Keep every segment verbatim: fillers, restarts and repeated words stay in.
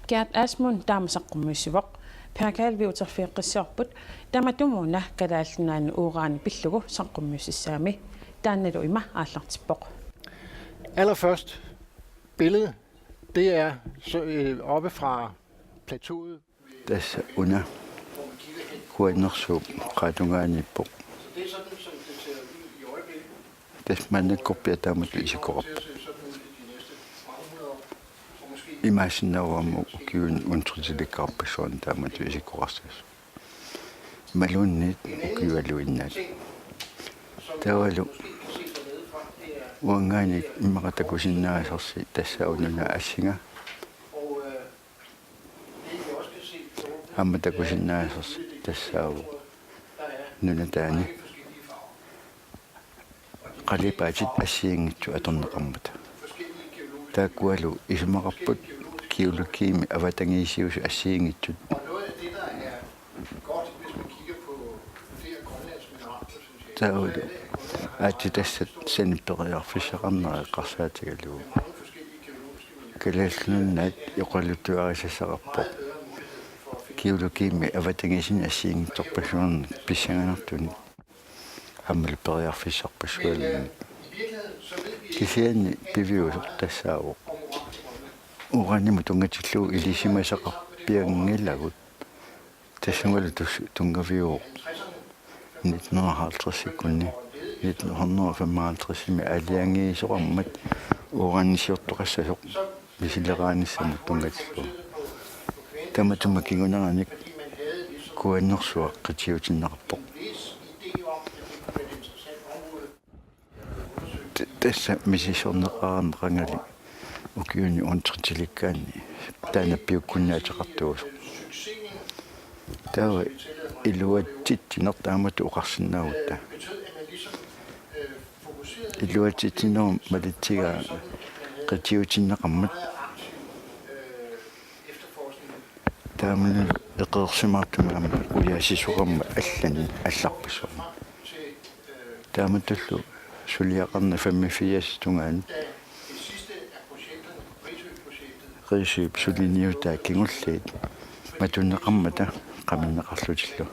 Gerd Asmund taama saqqummiussivoq. Per Karl-ip uterfigeqqissiorput tamatumuuna Kalaallit Nunaanni uran pillugu saqqummiussissaammat, taannalu ima aallartippoq. Allerførst billede, det er så, øh, oppe fra plateauet. Tassa una kuannersuup qaatungaaniippoq. Tassa maannakkorpiaq taamatut isikkoqarpoq. Imaassinnaavoq aamma ukiuni untritilikkaarpassuarni taamatut isikkoqarsimasoq. Imaluunniit ukiualuinnaat. Taavalu uanngaanniit immaqa takusinnaasarsi tassaavoq nunap assinga. Aamma takusinnaasarsi tassaavoq nunataani qalipaatit assigiinngitsut atorneqarmata. Taakkualu isumaqarput geologiimik avatangiisiusut assigiinngitsut. Taavalu aatsitassat sanit periarfissaqarnerat eqqarsaatigalugu. Kalaallit Nunaat oqaluttuarisassaqarpoq geologiimik avatangiisinit assigiinngitsorpassuarnik pissanganartunik aammalu periarfissarpassuarnik. Kisianni piviusoq tassaavoq uranimut tunngatillugu ilisimasaqarpianngilagut. Tassungalu tus-, tunngaviuvoq nitten hundrede og halvtredsikkunni, nitten hundrede og femoghalvtredsimi aalajangiisoqarmat uranisiortoqassasoq misileraanissamut tunngatillugu. Tamatuma kinguneranik kuannersuaq qitiutinneqarpoq. T-, tassa misissorneqarneqangali ukiuni untritilikkaanni taanna piukkunnaateqartuusoq. Taava iluatsitsineq taamatut oqarsinnaagutta. Iluatsitsinerup malitsigaa qitiutinneqarmat. Taamanilu eqeersimaartumik aamma ujaasisoqarmat allanik allarpassuarnik. Taamatullu suliaqarneq femogfirs tungaanut Risøp suliniutaa kingulliit matunneqarmata qaminneqarlutillu.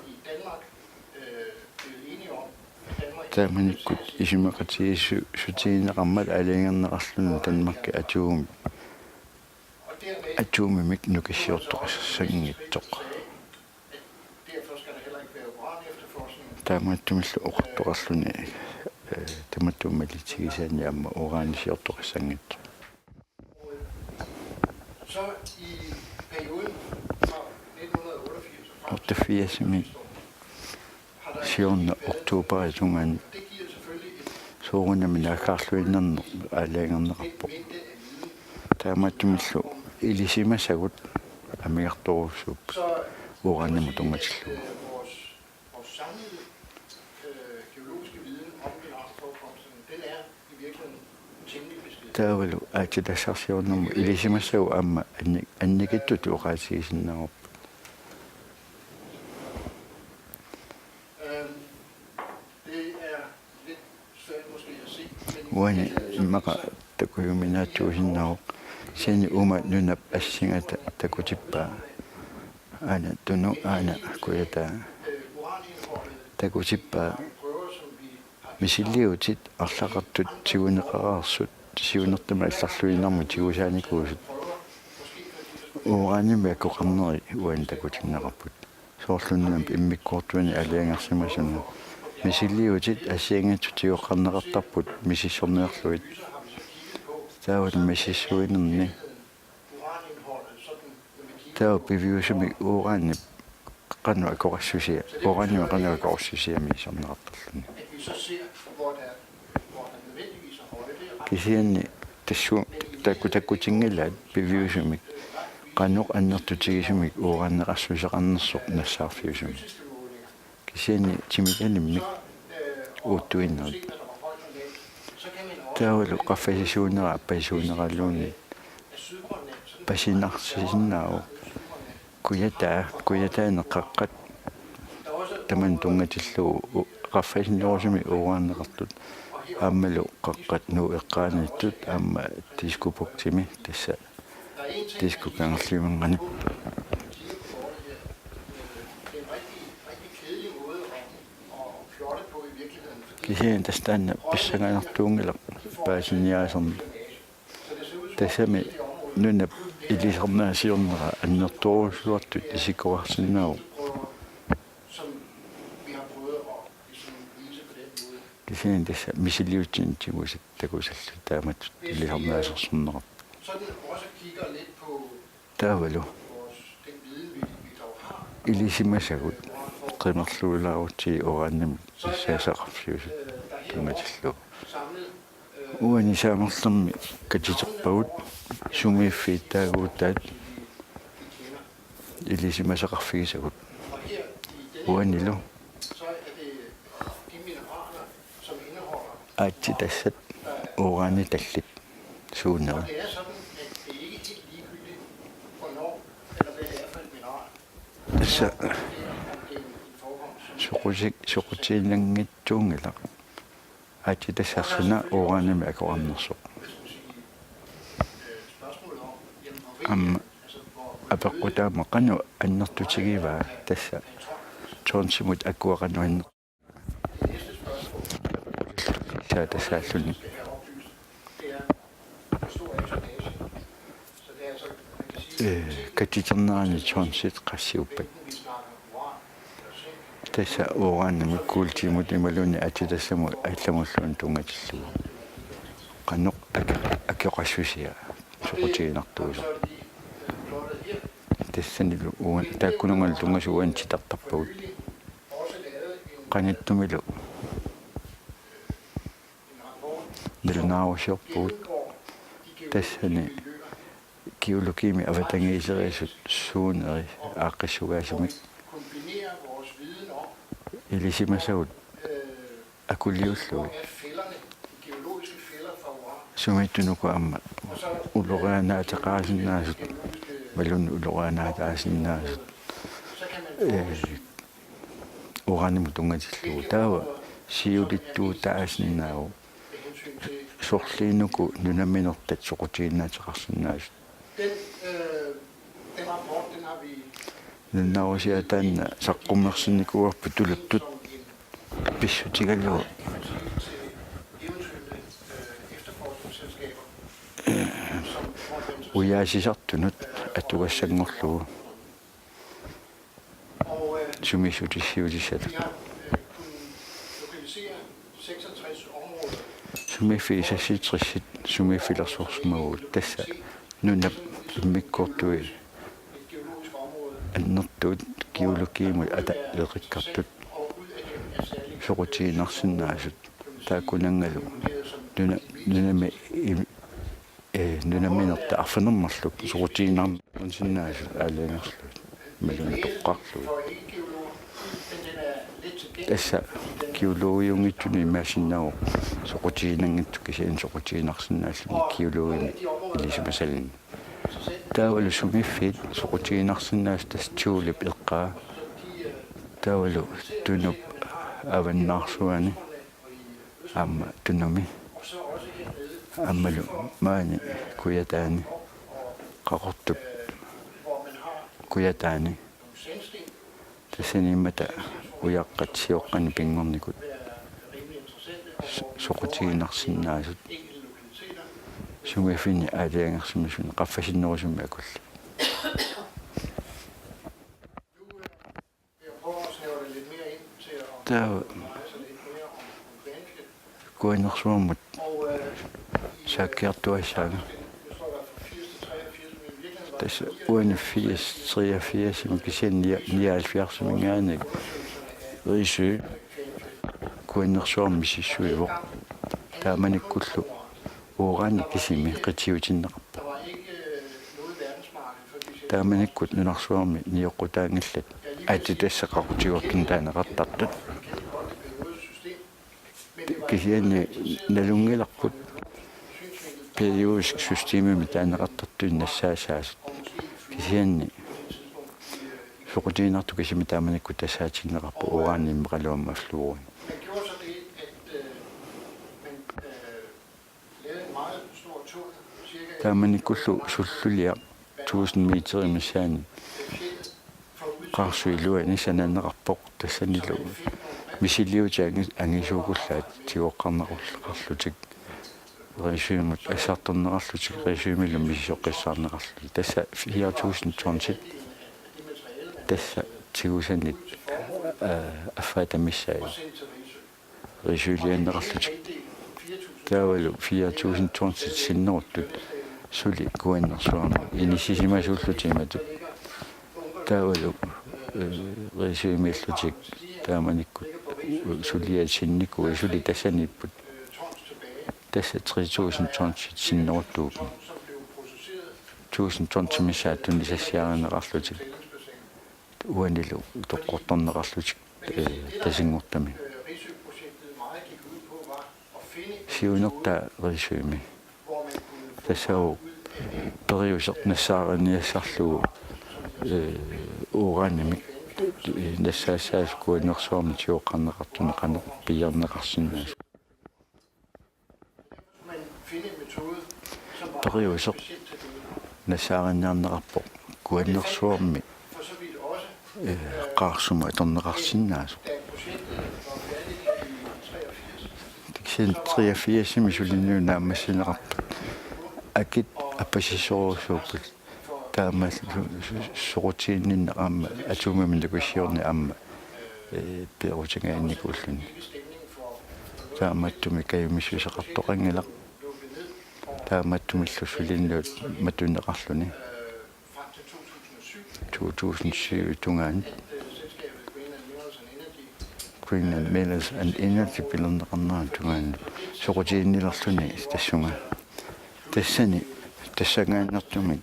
Taamanikkut isumaqatigiissutigineqarmat aalajangerneqarluni Danmarki atuumi atuumimik nukissiortoqassanngitsoq. Taamaattumillu oqartoqarluni, eh, tamatuma malitsigisaanni aamma uranisiortoqassanngitsoq. Otteogfirsimi siorna oktoberip tungaanut soorunami naaggaarluinnarneq aalajangerneqarpoq. Taamaattumillu ilisimasagut amigartorujussuupput uranimut tunngatillugu. Taavalu aatsitassarsiornermut ilisimasagut aamma anni-, annikitsutut oqaatigisinnaavarput. Uani immaqa takujuminaatsuusinnaavoq, kisianni uuma nunap assingata takutippaa, aana Tunut, aana Kujataa, takutippaa misiliutit arlaqartut tiguneqareersut siunertamut allarluinnarmut tigusaanikuusut uranimik akoqarneri uani takutinneqarput. Soorlu nunap immikkoortuani aalajangersimasuni misiliutit assigiinngitsut tigoqqaarneqartarput misissorniarlugit. Taavalu misissuinerni taava piviusumik uranip qanoq akoqassusia, uranimik qanoq akoqassusia misissorneqartarluni. Kisianni tassu-, taku-, takkutinngilaat piviusumik qanoq annertutigisumik uraneqassuseqarnersoq nassaarfiusumik. Kisianni timitalimmi uuttuinnarput. Taavalu qaffasisuunera appasisuuneraluunniit pasinarsisinnaavoq. Kujataa, Kujataani qaqqat tamanut tunngatillugu u-, qaffasinnerusumik uranneqartut aammalu qaqqat Nuup eqqaaniittut aamma Diskobugtimi tassa Disko Kangerluup imminngaanniit. Kisianni tassa taanna pissanganartuunngilaq paasiniaaserneq. Tassami nunap ilisarnaasiornera annertoorujussuartut isikkoqarsinnaavoq. Kisianni tassa misiliutsinnik tigusassat takusallutik taamatut ilisarnaasersorneqartut. Taavalu ilisimasagut qimerluulaarutsigit uranimik nassaasaqarfiusut tunngatillugu. Uani saamerlermi katiterpagut sumiiffiit taaguutaat ilisimasaqarfigisagut. Uanilu aatsitassat uranitallit suuneri. Tassa soquti-, soqutiginanngitsuunngilaq. Aatsitassarsuaq uranimik akeqarnersoq. Aamma apeqqutaavoq qanoq annertutigivaa tassa tonsimut akua qanoq anner-, saa tassaalluni. Ee, katiternerani tonsit qassiuppat. Tassa uranimik kuultimut imaluunniit aatsitassamut allamulluunniit tunngatillugu. Qanoq ake-, akeqassusia soqutiginartuusoq. Tassanilu uan-, taakkunanngalu tunngasut uani titartarpagut. Qanittumilu nalunaarusiorpugut. Tassani geologimik avatangiiserisut suuneri aaqqissugaasumik ilisimasagut akuliullugit. Sumiittunuku aamma ulorianaateqarsinnaasut, imaluunniit ulorianaataasinnaasut, ee, uranimut tunngatillugu. Taava siulittuutaasinnaavoq. Sorliinuku nunaminertat soqutiginnaateqarsinnaasut. Nunaarusiaq taanna saqqummersinnikuuarput tuluttut pissutigalugu. Ujaasisartunut atugassanngorlugu. Sumiissutissiuutissat. Sumiiffiit seksogtressit sumiiffilersorsimavugut, tassa nunap immikkoortui annertuut geologimut ataleqikkartut soqutiginarsinnaasut. Taakkunanngalu nuna-, nunami im-, ee, nunaminertat arfineq-marluk soqutiginarneqarsinnaasut aalajangerlugit imaluunniit toqqarlugit. Tassa geologiunngitsunut imaassinnaavoq soqutiginanngitsoq, kisianni soqutiginarsinnaalluni geologimik ilisimasallugu. Taavalu sumiiffiit soqutiginarsinnaasut tassa Thulep eqqaa. Taavalu Tunup avannaarsuani aamma Tunumi. Aammalu maani Kujataani, Qaqortup Kujataani. Tassaniimmata ujaqqat sioqqani pinngornikut so-, soqutiginarsinnaasut. Sumiiffinni aalajangersimasuni qaffasinnerusumik akulli. Taava Kuannersuarmut saakkiartuaassaanga. Tassa uani firs, treogfirsimi kisianni ni-, nioghalvfjerdsiminngaanniit Risø Kuannersuarmi misissuivoq. Taamanikkullu urani kisimi qitiutinneqarpoq. Taamanikkut nunarsuarmi nioqqutaanngillat aatsitassat qaqutigortunik taaneqartartut. Kisianni nalunngilarput periodisk systemimik taaneqartartut nassaasaasut. Kisianni soqutiginartut kisimi taamanikkut tassaatigineqarput urani immaqalu aamma fluori. Taamanikkullu sulluliaq tusind meterit missaanni qaarsut iluanni sananeqarpoq, tassanilu misiliutit angi-, angisuukullaat tigoqqaarneqarlutik, regimet assartorneqarlutik, regimelu misisoqqissaarneqarlutik. Tassa fire tusind tonsit tassa tigusanit, aa, affaata missaat regiulianneqarlutik. Taavalu fire tusind tonsit sinneruttut suli Kuannersuarmi inissisimasuullutik imatut. Taavalu, eh, regimiillutik taamanikkut suliat sinnikuupput, suli tassaniipput. Tassa tre tusind tonsit sinneruttuupput. Tusind tonsit missaat tunisassiarineqarlutik. Uanilu toqqortorneqarlutik, eh, tasinngortami. Siunertaa regimi. Tassa periuseq nassaariniassarlugu, eh, uranimik, eh, nassaassaasoq Kuannersuarmi tigoqqaarneqartuni qanoq piiarneqarsinnaasoq. Periuseq nassaariniarneqarpoq Kuannersuarmi, eh, qaarsumut atorneqarsinnaasoq. Kisianni treogfirsimi suliniut naammassineqarput. Akit appasissorujussuupput. Taama su-, su-, soqutiginninneq aamma atomimik nakussiorneq aamma, eh, peerutingaannikuulluni. Taamaattumik kajumissuseqartoqanngilaq. Taamaattumillu suliniut matuneqarluni. To tusind syv tungaanut. Greenland Minerals and Energy pilerneqarnerani tungaanut soqutiginnilerluni tassunga. Tassani, tassanngaanneertumik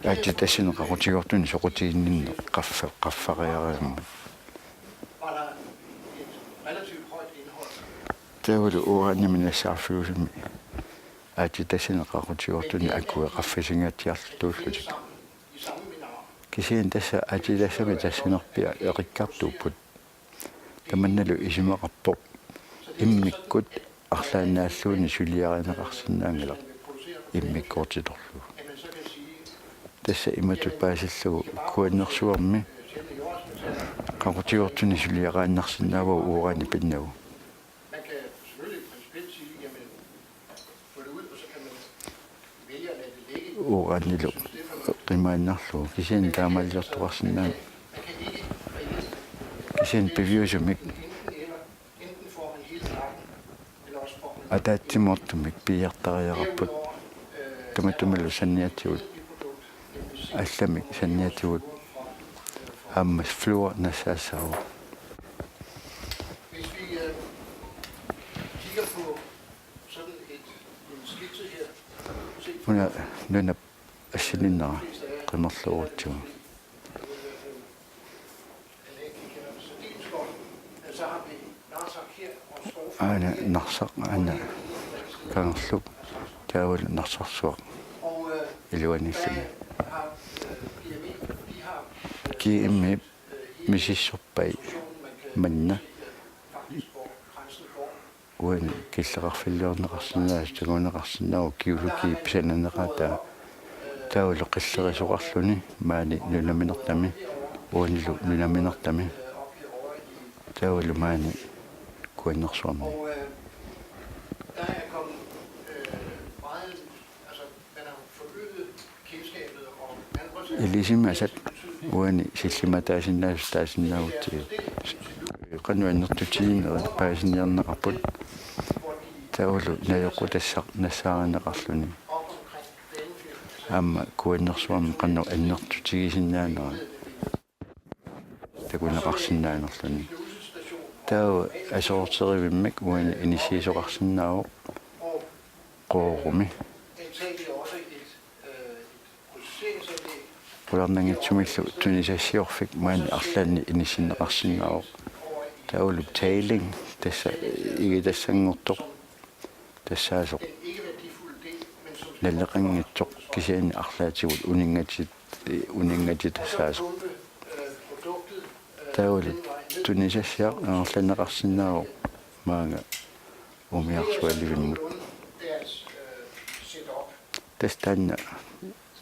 aatsitassineq qaqutigoortuni soqutiginninneq qaffa-, qaffariarami. Taavalu uranimik nassaarfiusumi aatsitassineq qaqutigoortuni akueqarfisingaatsiartuullutik. Kisianni tassa aatsitassami tassanerpiaq eqqartuupput. Tamannalu isumaqarpoq immikkut arlaannaalluunniit suliarineqarsinnaanngilaq immikkoortitorlugu. Tassa imatut paasillugu Kuannersuarmi qaqutigoortuni suliaqaannarsinnaavoq urani pinnagu. Uranilu qimaannarlugu kisianni taamaaliortoqarsinnaa-, kisianni piviusumik ataatsimoortumik piiartariaqarput. Tamatumalu saniatigut, allamik saniatigut aamma fluor nassaassaavoq. Una nunap assilinnera qimerluurutsigu. Aana Narsaq, aana Kangerluup, taavalu Narsarsuaq iluanilluni. G M-ip misissorpai manna uani killeqarfiliorneqarsinnaasoq, takuneqarsinnaavoq geologiip sananeqaataa. Taavalu qillerisoqarluni maani nunaminertami, uanilu nunaminertami. Taavalu maani Kuannersuarmi. Ilisimasat uani sillimataasinnaasoq taasinnaagutsigu. Qanoq annertutiginerit paasiniarneqarput. Taavalu najoqqutassaq nassaarineqarluni. Aamma Kuannersuarmi qanoq annertutigisinnaanera takuneqarsinnaanerluni. Taava aserorterivimmik uani inissiisoqarsinnaavoq Qoorumi. Qularnanngitsumillu tunisassiorfik maani arlaanni inissinneqarsinnaavoq. Taavalu tailing, tassa igitassanngortoq tassaasoq. Naleqanngitsoq kisianni arlaatigut uninngatit-, uninngatitassaasoq. Taavalu tunisassiaq amerlanneqarsinnaavoq maanga umiarsualivimmut. Tassa taanna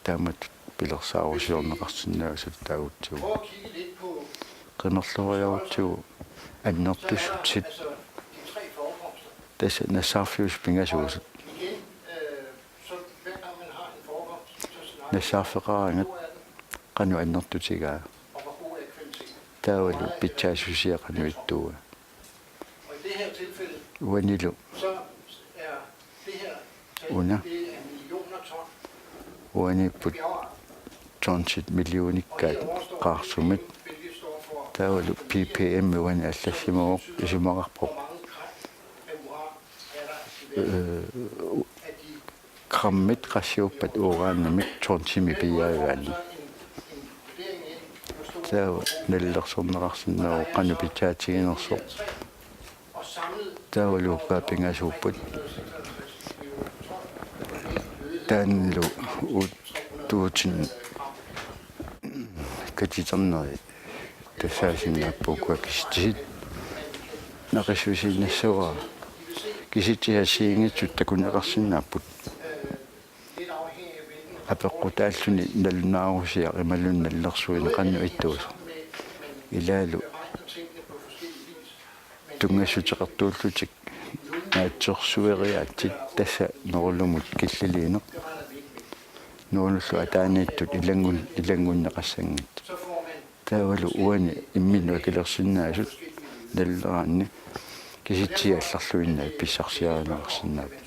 taamatut pilersaarusiorneqarsinnaasut taagutsigu. Qimerloriarutsigu annertussutit tassa nassaarfiusut pingasuusut. Nassaarfeqaraangat qanoq annertutigaa. Taavalu pitsaassusia qanoq ittuua. Uanilu una uaniipput tonsit millionikkaat qaarsumit. Taavalu P P M uani allassimavoq isumaqarpoq. Grammit qassiuppat uranimik tonsimi piiaagaanni. Taava nalilersorneqarsinnaavoq qanoq pitsaatiginersoq. Taavalu ukua pingasuupput. Taannalu uuttuutin katiternerit tassaasinnaappugut ukua kisitsisit. Naqissusiinnassavara kisitsisit assigiinngitsut takuneqarsinnaapput. Apeqqutaalluni nalunaarusiaq imaluunniit nalilersuineq qanoq ittuusoq. Ilaalu tunngassuteqartuullutik naatsorsueriaatsit tassa Noorulumut killiliineq. Noorulullu ataaniittut ilanngun-, ilanngunneqassanngitsut. Taavalu uani imminnut akilersinnaasut nalileraanni kisitsisit allarluinnaat pissarsiarineqarsinnaapput.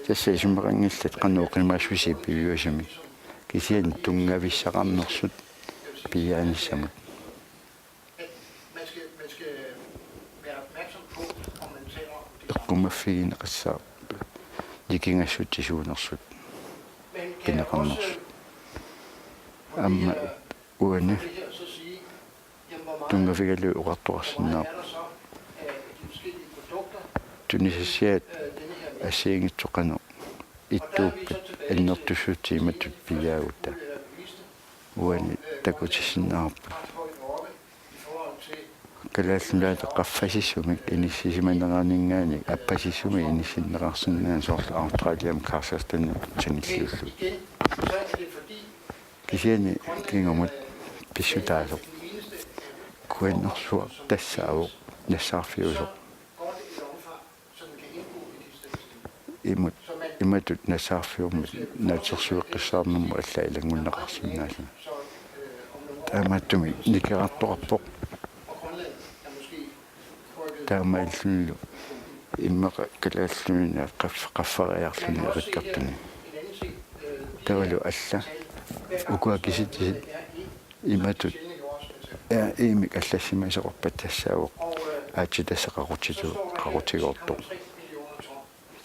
Tassa isumaqanngillat qanoq oqimaassusia piviusumik. Kisianni tunngavissaqarnersut piiaanissamut. Eqqumaffigineqassaaq nikingassutsisuunersut pineqarnersut. Aamma uani tunngavigalugit oqartoqarsinnaavoq. Tunisassiat assigiinngitsut qanoq ittuuppat annertussutit imatut piiaaguta. Uani takutissinnaavarput. Kalaallit Nunaata qaffasissumik inissisimaneraninngaanniit appasissumik inissinneqarsinnaanngilaq soorlu Australiami Kazakhstanimi sanilliullugit. Kisianni kingumut pissutaasoq. Kuannersuaq tassaavoq nassaarfiusoq. Imut, imatut nassaarfiummik naatsorsueqqissaarnermut allaat ilanngunneqarsinnaalluni. Taamaattumik nikerartoqarpoq. Taamaalillunilu immaqa Kalaallit Nunaat qaff-, qaffariarluni erikkartuni. Taavalu alla ukua kisitsisit imatut R E-mik allassimasoqarpat tassaavoq aatsitassaq qaqutitu-, qaqutigoortoq.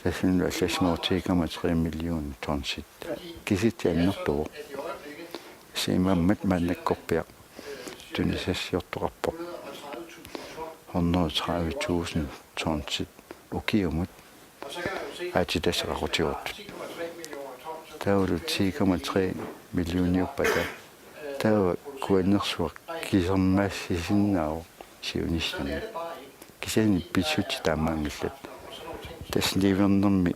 Tassanilu allassimavoq tre komma tre million tonsit. Kisitsisit annertuvoq. Siumammat maannakkorpiaq tunisassiortoqarpoq hundrede tredive tusind tonsit ukiumut aatsitassaq qaqutigoortut. Taavalu ti komma tre millioniuppata taava kuannersuaq kisermaassisinnaavoq siunissami. Kisianni pissutsit taamaanngillat. Tassa niuernermi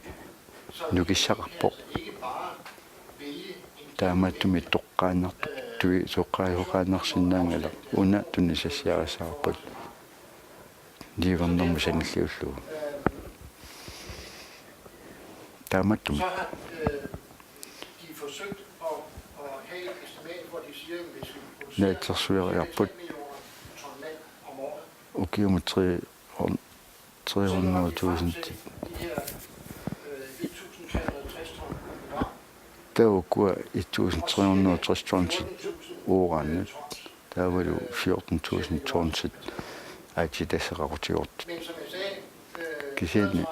nukissaqarpoq. Taamaattumik toqqaannartoq, tui-, toqqaasoqaannarsinnaanngilaq una tunisassiarissavarput niuernermut sanilliullugu. Taamaattumik naatsorsueriarput ukiumut tre hund-, tre hundrede tusind. Taava ukua et tusind tre hundrede og tres tonsit uranit. Taavalu fjorten tusind tonsit aatsitassaq qaqutigoortut. Kisianni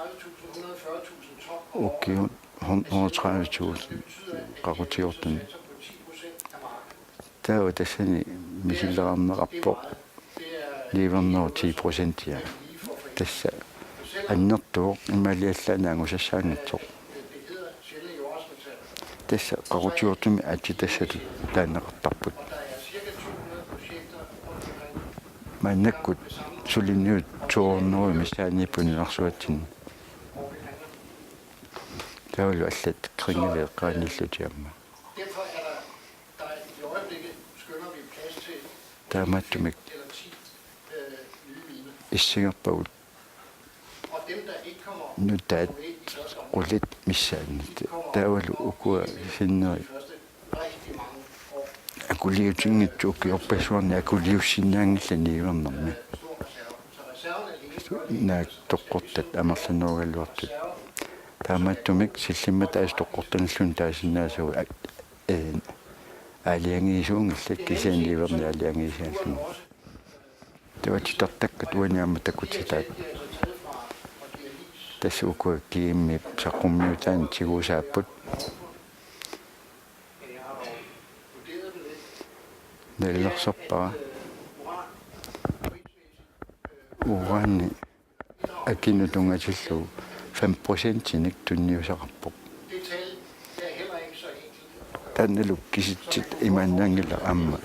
ukiut hundrede tredive tusind qaqutigoortuni. Taava tassani misilerarneqarpoq niuernerup ti procentia. Tassa annertuvoq imaaliallaannaq angusassaanngitsoq. Tassa qaqutigoortumik aatsitassatut taaneqartarput. Maannakkut suliniut to hundrede missaanniipput nunarsuatsinni. Taavalu allat kringileeqqaanillutik aamma. Taamaattumik issigerpagut nutaat qulit missaanni. Taavalu ukua sinneri akuliutinngitsut ukiorpassuarni akuliussinnaanngillat niuernermi. Naak toqqortat amerlanerugaluartut. Taamaattumik sillimmata aasiit toqqortanilluunniit taasinnaasagut, ee, aalajangiisuunngillat kisianni niuerneq aalajangiisaalluni. Taava titartakkat uani aamma takutitaat. Tassa ukua G M-ip saqqummiutaanni tigusaapput. Nallersorpara. Urani akinut tunngatillugu fem procentinik tunniussaqarpoq. Taannalu kisitsit imaannaanngilaq aamma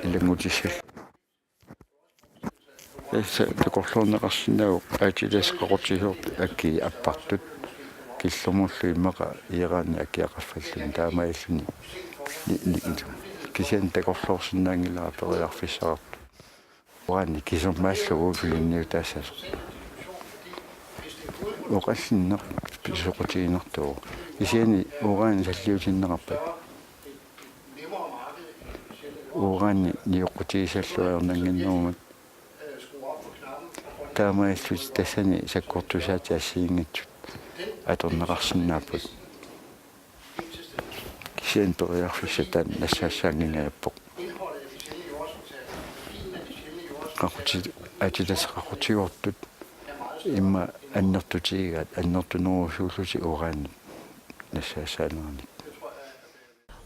ilanngutissallugu. Tassa takorloorneqarsinnaavoq aatitassat qaqutigoortut akii appartut killormullu immaqa Iranip akia qaffalluni taamaalilluni ni-, ni-, kisianni takorloorsinnaanngilara periarfissaqartoq. Urani kisermaallugu suliniutaassasoq. Oqallinneq soqutiginartuuvoq. Kisianni urani salliutinneqarpat. Urani nioqqutigisallugu ajornannginnerummat. Taamaalillutik tassani sakkortusaatit assigiinngitsut atorneqarsinnaapput. Kisianni periarfissaq taanna nassaassaanngingajappoq. Qaquti-, aatitassat qaqutigoortut immaqa annertutigigaat annertunerusuullutik uranit nassaassaanerannik.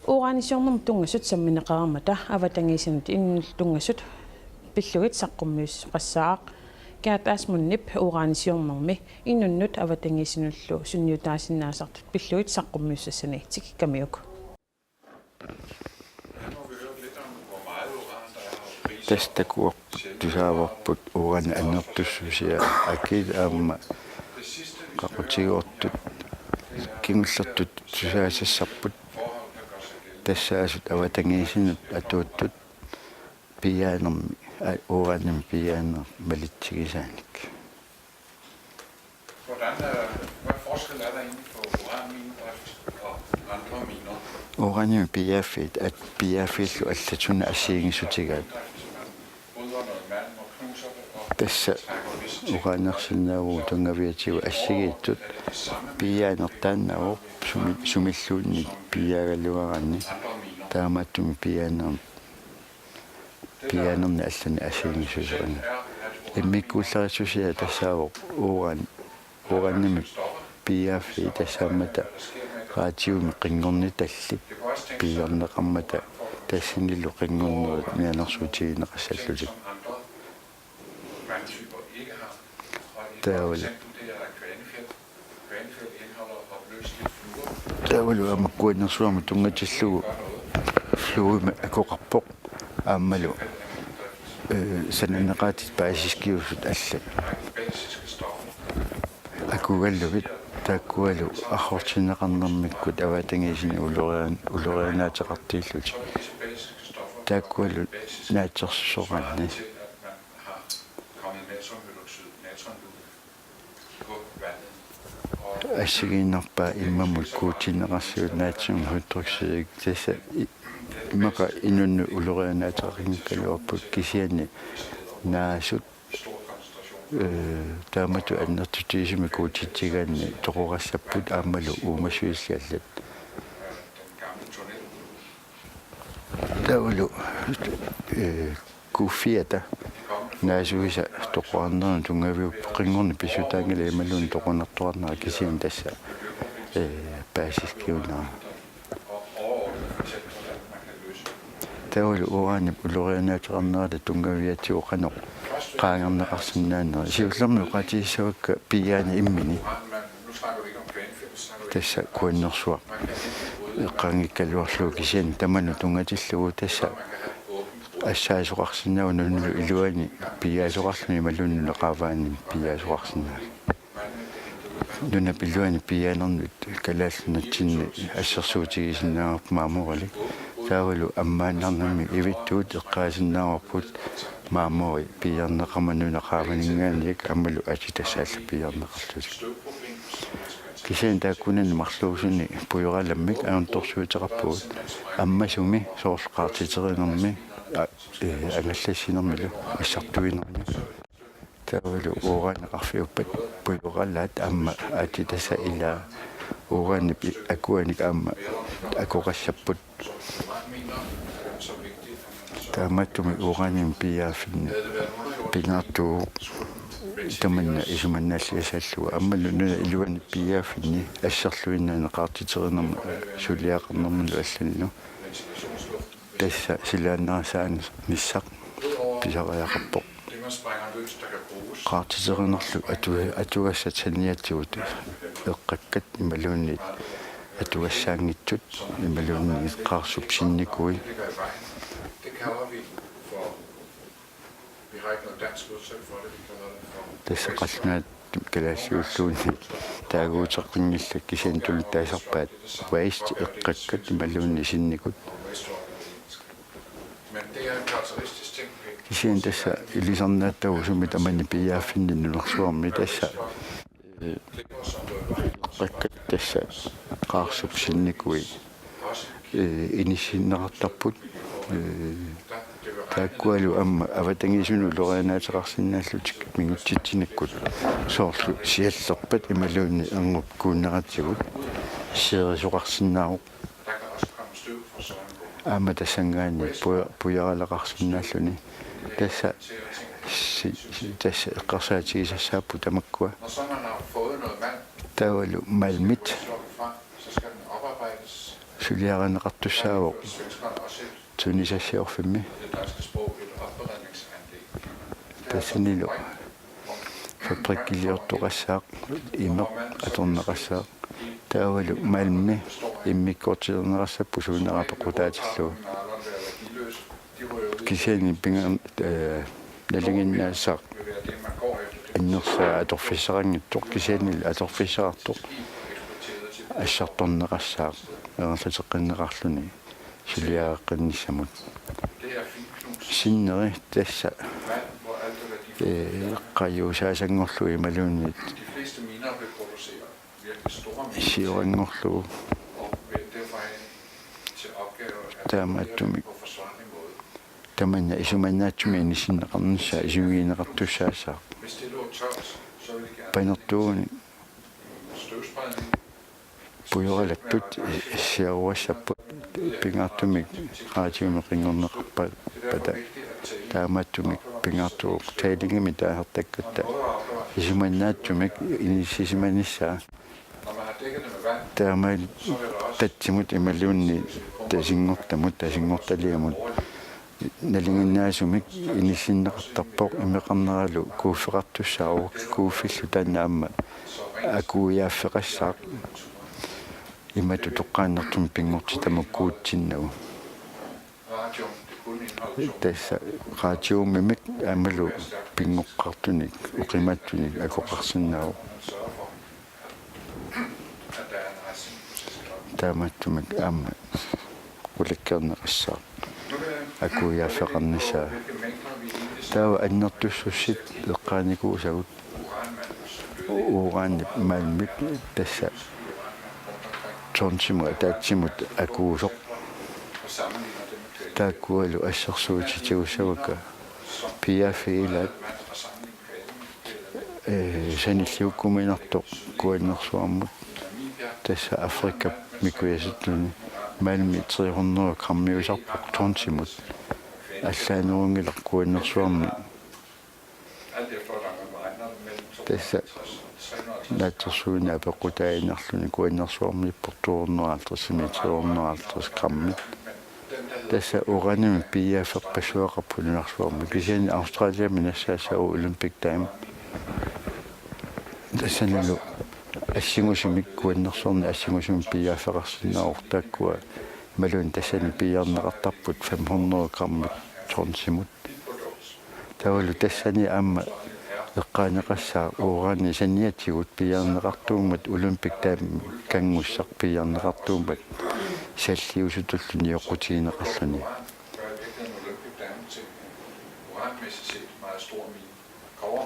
Uranisiornermut tunngasut sammineqareermata avatangiisinut inunnut tunngasut pillugit saqqummiussuteqassaaq. Gert Asmundip uranisiornermi inunnut avatangiisinullu sunniutaasinnaasartut pillugit saqqummiussassani tikikkamiuk. Tassa takuarput tusaavarput urani annertussusia akiit aamma qaqutigoortut kingullertut tusaasassarput. Tassaasut avatangiisinut atuuttut piiaanermi, a-, uranimi piiaaneq malitsigisaanik. Hvordan, øh, hvad forskel er der egentlig på uranminedrift og andre miner? Uranimi piiaaffiit, at piiaaffiillu allat suna assigiinngissutigaat. Bryder noget malm og knuser det og trækker visse ting ud. Tassa uranersinnaavugut tunngaviatigut assigiittut piiaaneq taannaavoq sumi-, sumilluunniit piiaagaluaraanni taamaattumik piiaaneq piiaanerni allanik assigiinngissuseq. Immikkuullarissusia tassaavoq uran, uranimi piiaaffii tassaammata radiumik qinngornitallit piiarneqarmata tassanilu qinngornerit mianersuutigineqassallutik. Taavalu. Taavalu aamma Kuannersuarmut tunngatillugu fluorimi akoqarpoq aammalu, øh, sananeqaatit baasiskiusut allat akugalugit taakkualu arrortinneqarnermikkut avatangiisinut ulorian-, ulorianaateqartillutik. Taakkualu naatsorsoraanni. Assigiinnarpaa immamut kuutinneqarsiuk natriumhydroxid tassa i-, immaqa inunnut ulorianaateqanngikkaluarput kisianni naasut, øh, taamatut annertutigisumik kuutitsigaanni toqorassapput aammalu uumassuillit allat. Taavalu, øh, Q fire-ta naasuisa toqorarnerani tunngaviuppoq qinngorneq pissutaanngilaq imaluunniit toqornartoqarnera kisianni tassa, øh, baasiskiunera. Taavalu uranip ulorianaateqarnerata tunngaviatigut qanoq qaangerneqarsinnaanera. Siullermik oqaatigissavakka piiaaneq immini. Tassa Kuannersuaq eqqaanngikkaluarlugu kisianni tamanut tunngatillugu tassa assaasoqarsinnaavoq nunanut iluani piiaasoqarluni imaluunniit nunap qaavaani piiaasoqarsinnaavoq. Nunap iluani piiaanernut Kalaallit Nunatsinni assersuutigisinnaavarput maamoralik. Taavalu ammaannarnermi ivittuut eqqaasinnaavarput maamori piiarneqarmat nunaqaavaninngaanniit aammalu Adidas-aallu piiarneqarlutik. Kisianni taakkunani marluusuni pujoralammik ajornartorsiuteqarpugut ammasumi soorlu qaartiterinermi, a-, ee, angallassinermilu assartuinermi. Taavalu uranit qarfiuppat pujoralaat aamma Adidas-aa ilaa uranip akuanik aamma akoqassapput. Taamaattumik uranimik piiaaffinni pingaartuuvoq tamanna isumannaalliassallugu. Aammalu nunap iluani piiaaffinni asserluinnarni qaartiterinermi suliaqarnermilu allanillu. Tassa silaannarsaanissaq pisariaqarpoq. Qaartiterinerlu atu-, atugassat saniatigut eqqakkat imaluunniit atugassaanngitsut imaluunniit qaarsup sinnikui. Tassa qallunaat kalaalliulluunniit taaguuteqqinngillat kisianni tuluttut taasarpaat waist eqqakkat imaluunniit sinnikut. Kisianni tassa ilisarnaattagut sumi tamanna piiaaffinni nunarsuarmi tassa, ee, eqqakkat tassa qaarsup sinnikui, ee, inissinneqartarput, ee, taakkualu aamma avatangiisinut ulorianaateqarsinnaallutik mingutsitsinikkut soorlu siallerpat imaluunniit erngup kuunneratigut siirisoqarsinnaavoq. Aamma tassanngaanniit puja-, pujaralaqarsinnaalluni. Tassa si-, si-, tassa eqqarsaatigisassaapput tamakkua. Taavalu malmit suliarineqartussaavoq tunisassiorfimmi. Tassanilu fabrikkiliortoqassaaq, imeq atorneqassaaq. Taavalu malmi immikkoortilerneqassapput suunera peqqutaatillugu. Kisianni pinga-, ee, nalinginnaassaaq annersaa atorfissaqanngitsoq kisianni atorfissaqartoq assartorneqassaaq ingerlateqqinneqarluni suliareqqinnissamut. Sinneri tassa, ee, qajuusaasanngorlugit imaluunniit sioranngorlugu. Taamaattumik tamanna isumannaatsumik inissinneqarnissaa isumagineqartussaassaaq. Panertuuguni pujoralattut siaruassapput pingaartumik radiumik qinngorneqarpata. Taamaattumik pingaartuuvoq tailingimi taasartakkatta isumannaatsumik inissisimanissaa. Taamaattumik tatsimut imaluunniit tasinngortamut, tasinngortaliamut nalinginnaasumik inissinneqartarpoq imeqarneralu kuuffeqartussaavoq, kuuffillu taanna aamma akuiaaffeqassaaq imatut toqqaannartumik pinngortitami kuutsinnagu. Tassa radiumimik aammalu pinngoqqaartunik oqimaatsunik akoqarsinnaavoq. Taamaattumik aamma qulakkeerneqassaaq akuiaaffeqarnissaa. Taava annertussutsit eqqaanikuusagut uranip malmip tassa tonsimut ataatsimut akuusoq. Taakkualu assersuutit tigussavakka piiaaffiit ilaat, ee, sanilliukkuminartoq kuannersuarmut. Tassa Afrikap mikujassuttuni malmi tre hundrede grammiusarpoq tonsimut. Allaanerunngilaq kuannersuarmi. Tassa naatsorsuineq apeqqutaaginnarluni kuannersuarmiippoq to hundrede og halvtreds-imi tre hundrede og halvtreds grammit. Tassa uranimik piiaafferpassuaqarpoq nunarsuarmi. Kisianni Australiami nassaassaagut Olympic Dam. Tassanilu assingusumik, kuannersuarnik assingusumik piiaaffeqarsinnaavoq taakkua imaluunniit tassani piiarneqartarput fem hundrede grammit tonsimut. Taavalu tassani aamma eqqaaneqassaaq urani saniatigut piiarneqartuummat Olympic Dam kanngussaq piiarneqartuummat. salliusutullu nioqqutigineqarluni.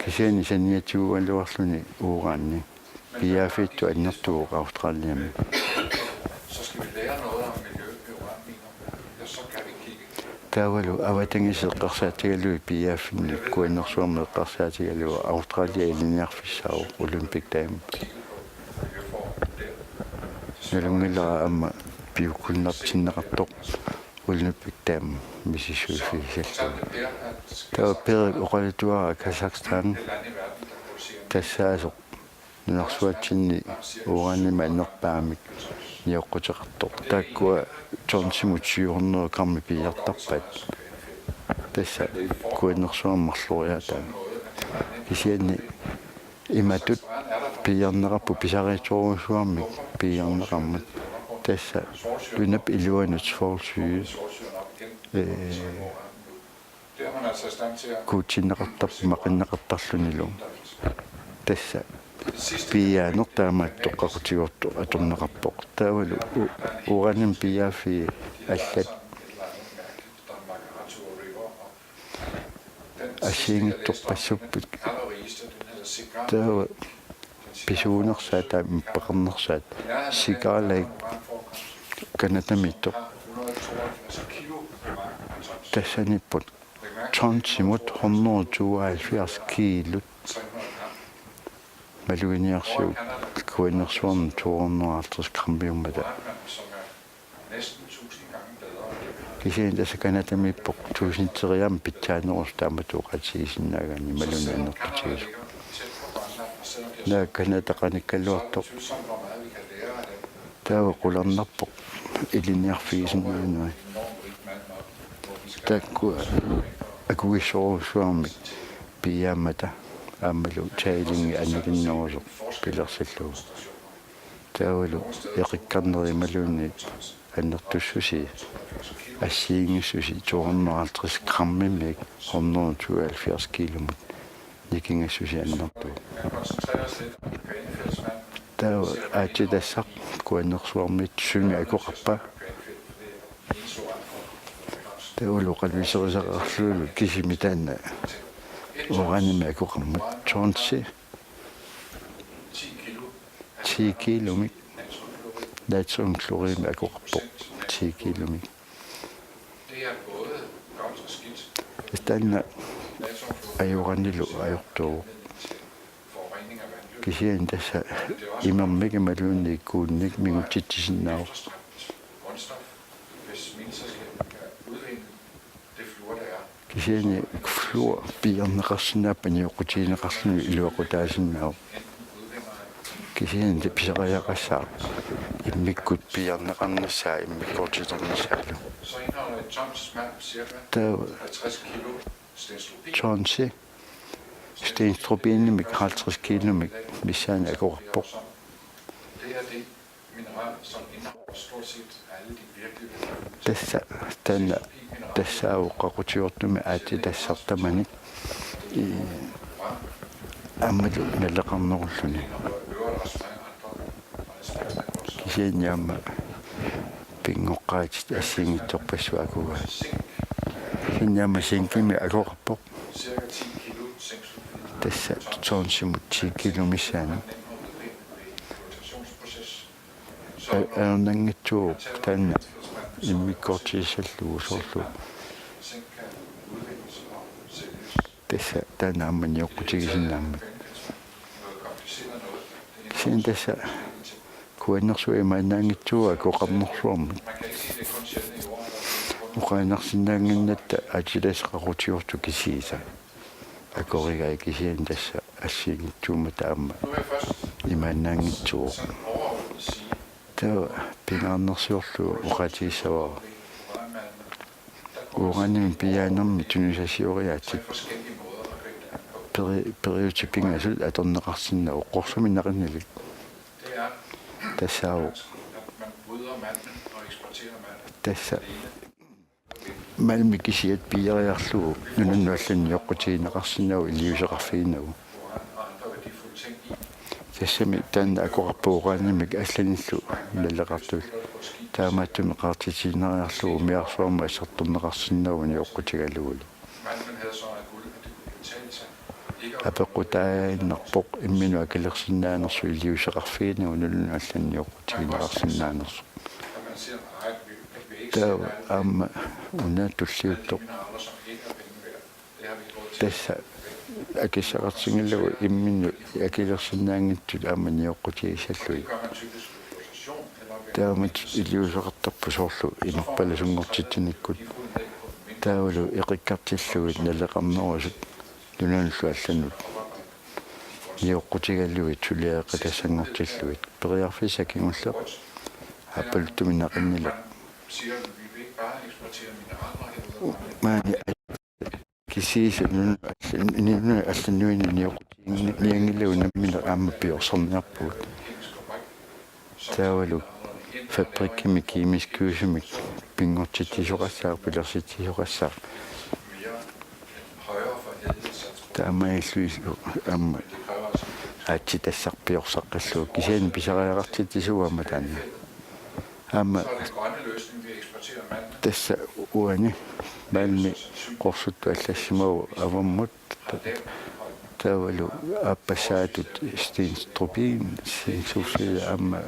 Kisianni saniatigigaluarluni uranip piiaaffiata annertuvoq Australiami. Taavalu avatangiisit eqqarsaatigalugit piiaaffinnut Kuannersuarmi eqqarsaatigalugu Australia ilinniarfissaavoq Olympic Dam. Nalunngilara aamma piukkunnartinneqartoq Olympic Dam misissuiffigisallugu. Taava Peerip oqaluttuaraa Kazakhstan tassaasoq nunarsuatsinni uranimik annerpaamik nioqquteqartoq. Taakkua tonsimut syv hundrede grammi piiartarpaat. Tassa Kuannersuarmi marloriaataa. Kisianni imatut piiarneqarput pisariitsorujussuarmik piiarneqarmat. Tassa nunap iluanut svovlsyre, ee, kuutsinneqartarpoq maqinneqartarlunilu. Tassa piiaaneq taamaattoq qaqutigoortoq atorneqarpoq. Taavalu u-, uranimik piiaaffii allat assigiinngitsorpassuupput. Taava pisuunersaat taama peqarnersaat Cigar Lake Canadamiittoq. Tassaniipput tonsimut hundrede tooghalvfjerds kiilut maluginiarsiuk Kuannersuarni to hundrede og halvtreds grammiummata. Kisianni tassa Canadamiippoq tuusinteriaammik pitsaanerusoq taamatut oqaatigisinnaagaanni imaluunniit annertutigisoq. Naak Canada qanikkaluartoq. Taava qularnarpoq ilinniarfigisinnaaneri. Taakkua akugissorujussuarmik piiaammata aammalu tailingi annalinnerusoq pilersillugu. Taavalu eqikkarneri imaluunniit annertussusii assigiinngissusi to hundrede og halvtreds grammimik hundrede tooghalvfjerds kilomik nikingassusia annertuvoq. Taava aatsitassaq Kuannersuarmiit sumi akoqarpa? Taavalu oqaluuserisaqarlunilu kisimi taanna uranimik akoqarmat tonsi ti kilomik natriumkloridimik akoqarpoq ti kilomik. Taanna ajoranilu ajortuuvoq. Kisianni tassa imermik imaluunniit kuunnik mingutsitsisinnaavoq. Kisianni fluor piiarneqarsinnaappat nioqqutigineqarluni iluaqutaasinnaavoq. Kisianni pisariaqassaaq immikkut piiarneqarnissaa immikkoortiternissaanut. Taava tonsi stenstrobinimik halvtreds kilomik missaani akoqarpoq. Tassa taanna tassaavoq qaqutigoortumik aatsitassaq tamanik i aammalu naleqarnerulluni. Kisianni aamma pinngoqqaatit assigiinngitsorpassuit akugaat. Kisianni aamma zinkimik akoqarpoq. Tassa tonsimut ti kilo missaani. A-, ajornanngitsuuvoq taanna immikkoortigissallugu soorlu. Tassa taanna aamma nioqqutigisinnaammat. Kisianni tassa Kuannersuaq imaannaanngitsuuvoq akoqarnersuarmik. Oqaannarsinnaannginnatta aatsitassaq qaqutigoortoq kisiisa. Akorigai kisianni tassa assigiinngitsuummata aamma imaannaanngitsuuvoq. Taava pingaarnersiorlugu oqaatigissavara. Uranimik piiaanermi tunisassioriaatsit peri-, periutsit pingasut atorneqarsinnaavoq qorsumik naqinnilik. Tassaavoq. Tassa malmi kisiat piiariarlugu nunannut allanut nioqqutigineqarsinnaavoq iliuuseqarfiginagu. Tassami taanna akoqarpoq uranimik allanillu naleqartut. Taamaattumik qaartitiinnariarlugu umiarsuarmi assartorneqarsinnaavoq nioqqutigalugulu. Apeqqutaaginnarpoq imminut akilersinnaanersoq iliuuseqarfigineq nunanut allanut nioqqutigineqarsinnaanersoq. Taava aamma una tulliuttoq tassa akissaqartinngilagut imminut akilersinnaanngitsut aamma nioqqutigissallugit. Taamaat iliuuseqartarpoq soorlu imerpalasunngortitsinikkut. Taavalu eqikkartillugit naleqarnerusut nunanullu allanut nioqqutigalugit suliareqqitassanngortillugit. Periarfissaq kingulleq aappaluttumik naqinnileq. Maani kisiisa nunanut allan-, nunanut allanut nioqqutiginngilagut nammineq aamma piorsarniarpugut. Taavalu fabrikkimi kemiskiusumik pinngortitsisoqassaaq, pilersitsisoqassaaq. Taamaalillutillu aamma aatsitassaq piorsaqqillugu kisianni pisariaqartitsisugut aamma taanna. Aamma tassa uani Malmi qorsuttut allassimavoq avammut. Taavalu aappassaatut stenstrupin, stensulfid aamma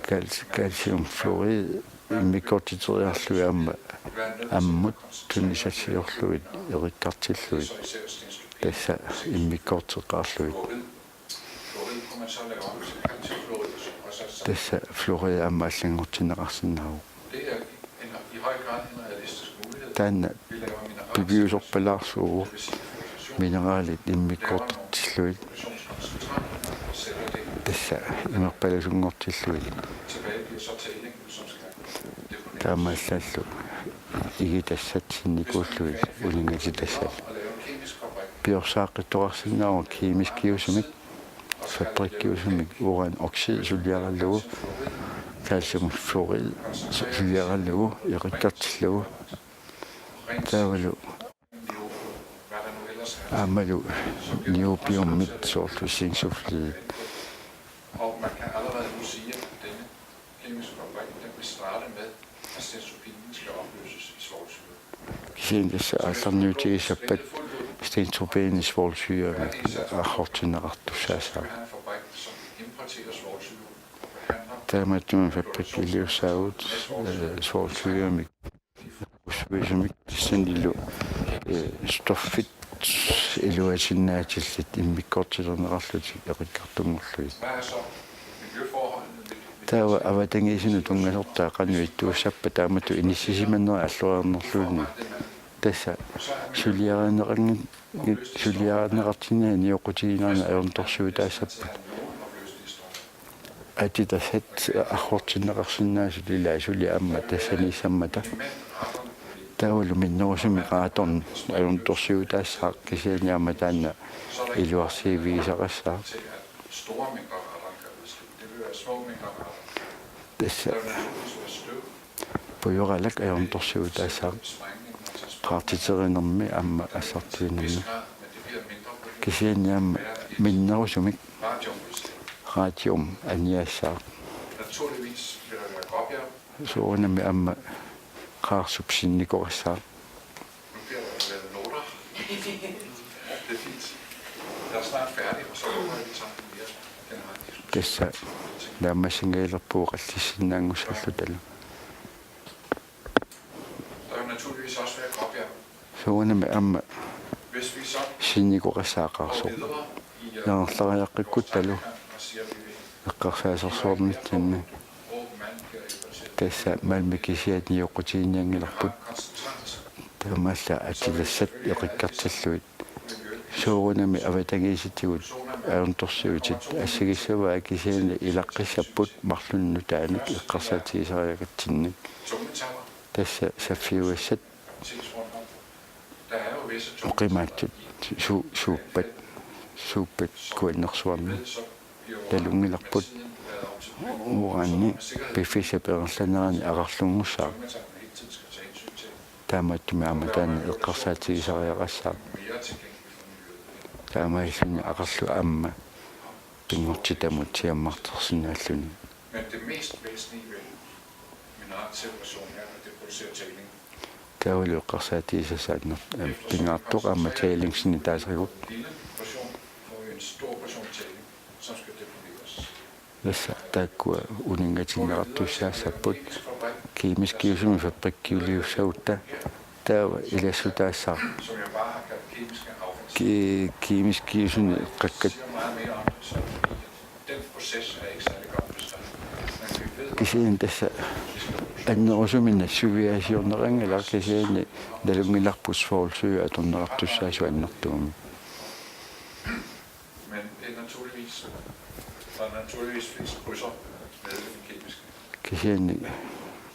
kal-, calciumfluorid immikkoortiteriarlugit aamma ammut tunisassiorlugit eqikkartillugit tassa immikkoorteqqaarlugit. Tassa fluorid aamma allanngortinneqarsinnaavoq. Taanna piviusorpalaarsuuvoq mineralit immikkoortitsillugit. Tassa imerpalasunngortillugit. Taamaallallu igitassat sinnikuullugit uningatitassat. Piorsaaqqittoqarsinnaavoq kemiskiusumik. Fabrikkiusumik uranoxid suliarallugu, calciumfluorid su-, suliarallugu, eqikkartillugu. Taavalu aammalu niobiumit soorlu stensulfid. Kisianni tassa aallarniutigissappat stenstrupini svovlsyre ahhortinneqartussaassaaq. Taamaattumik fabrikki iliussaagut, eh, svovlsyre ussuisumik tassanilu, eh, stoffit iluatsinnaatillit immikkoortilerneqarlutik eqikkartunngorlugit. Taava avatangiisinut tunngasortaa qanoq ittuussappat taamatut inissisimanerit alloriarnerluunniit. Tassa suliarineqanngit-, suliarineqartinnagu nioqqutigineqarneq ajornartorsiutaassappat. Aatsitassat ahhortinneqarsinnaasut ilaa suli aamma tassaniissammata. Taavalu minnerusumik radon ajornartorsiutaassaaq kisianni aamma taanna iluarsiivigisaqassaaq. Tassa pujoralak ajornartorsiutaassaaq qaartiterinermi aamma assartuinermi. Kisianni aamma minnerusumik radium aniassaaq. Soorunami aamma qaarsup sinnikoqassaaq. Tassa naammassinngagilerpugut qallissinnaassallutalu. Soorunami aamma sinnikoqassaaq qaarsoq. Ingerlariaqqikkutta eqqarsaasersuarnitsinni. Tassa Malmi kisiat nioqqutiginianngilarput. Taamaallaat aatsitassat eqikkartillugit. Soorunami avatangiisitigut ajornartorsiutit assigissavaat kisianni ilaqqissapput marlunnik nutaanik eqqarsaatigisariaqatsinnik. Tassa saffiugassat oqimaatsut su-, suuppat, suuppat kuannersuarmi nalunngilarput urani piffissap ingerlanerani aqarlunngussaaq. Taamaattumik aamma taanna eqqarsaatigisariaqassaaq. Taamaalilluni aqarlu aamma pinngortitamut siammartersinnaalluni. Men det mest væsentlige ved det, Taavalu eqqarsaatigisassat anner-, pingaartoq aamma tællingsinik taasarigut. Tassa taakkua uninngatinneqartussaassapput kemiskiusumik fabrikkiuliussagutta. Taava ilassutaassaaq ki-, kemiskiusuni eqqakkat. Kisianni tassa annerusumik nassuiaasiorneqanngilaq, kisianni nalunngilarput svovlsyre atorneqartussaasoq annertuumik. Kisianni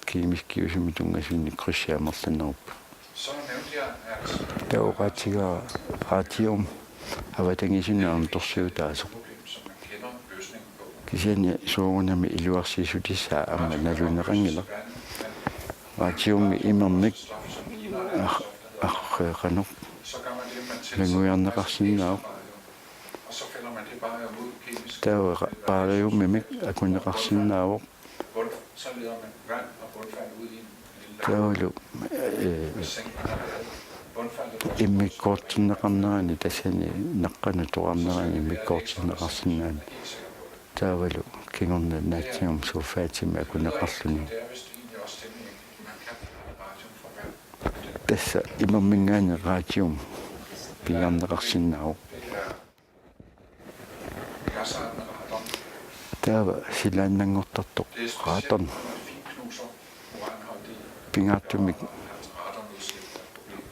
kemiskiusumik tunngasunik krydsi amerlanerupput. Taava oqaatigaara radium avatangiisinut antorsiutaasoq. Kisianni soorunami iluarsiissutissaa aamma naluneqanngilaq. Radiumi imermik ar-, arqeeqanoq ilannguniarneqarsinnaavoq. Taava bariumimik akuneqarsinnaavoq. Taavalu, eh, immikkoortinneqarnerani, tassani naqqanut toqqarnerani immikkoortinneqarsinnaanani. Taavalu kingorna natriumsulfatimik akuneqarluni. Tassa imerminngaanniit radium piiarneqarsinnaavoq. Taava silaannanngortartoq radon. Pingaartumik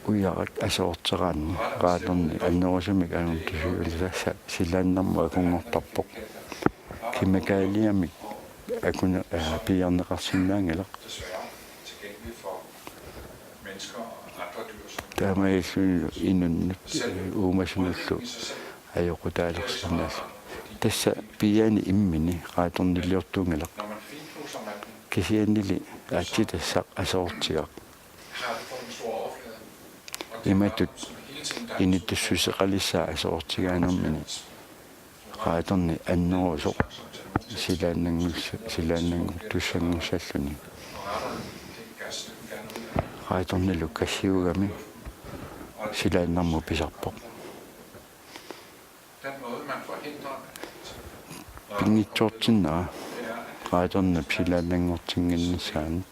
ujarak aserorteraanni radoni annerusumik angutusiulisassaq silaannarmut akunngortarpoq. Kemikaliamik akune-, aa, piiarneqarsinnaanngilaq. Taamaalillunilu inunnut, eh, uumasunullu ajoqutaalersinnaallutik. Tassa piiaani immini radoniliortunngilaq. Kisiannili aatsitassaq aserortigaq. Imatut initussuseqalissaa aserortigaanermini. Radoni annerusoq silaannanngus-, silaannanngortussanngussalluni. Radonilu gassiugami silaannarmut pisarpoq. Pinngitsoortinnera radonip silaannanngortinnginnissaanut.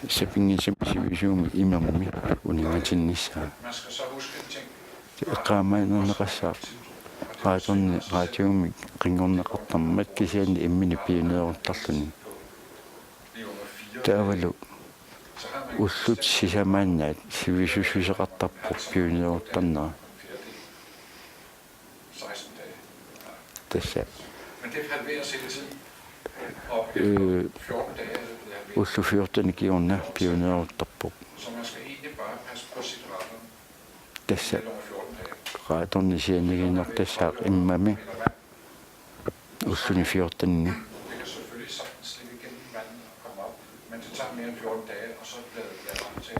Sapinngisamik sivisuumik imermi uninngatinnissaa. Eqqaamanerneqassaaq radoni radiumik qinngorneqartarmat kisianni imminut piuneeruttarluni. Taavalu ullut sisamaannaat sivisussuseqartarpoq piuneeruttarnera. Tassa. Øh, ullut fjorten kingorna piuneeruttarpoq. Tassa. Radoni sianigiinnartassaaq immami ulluni fjortenini.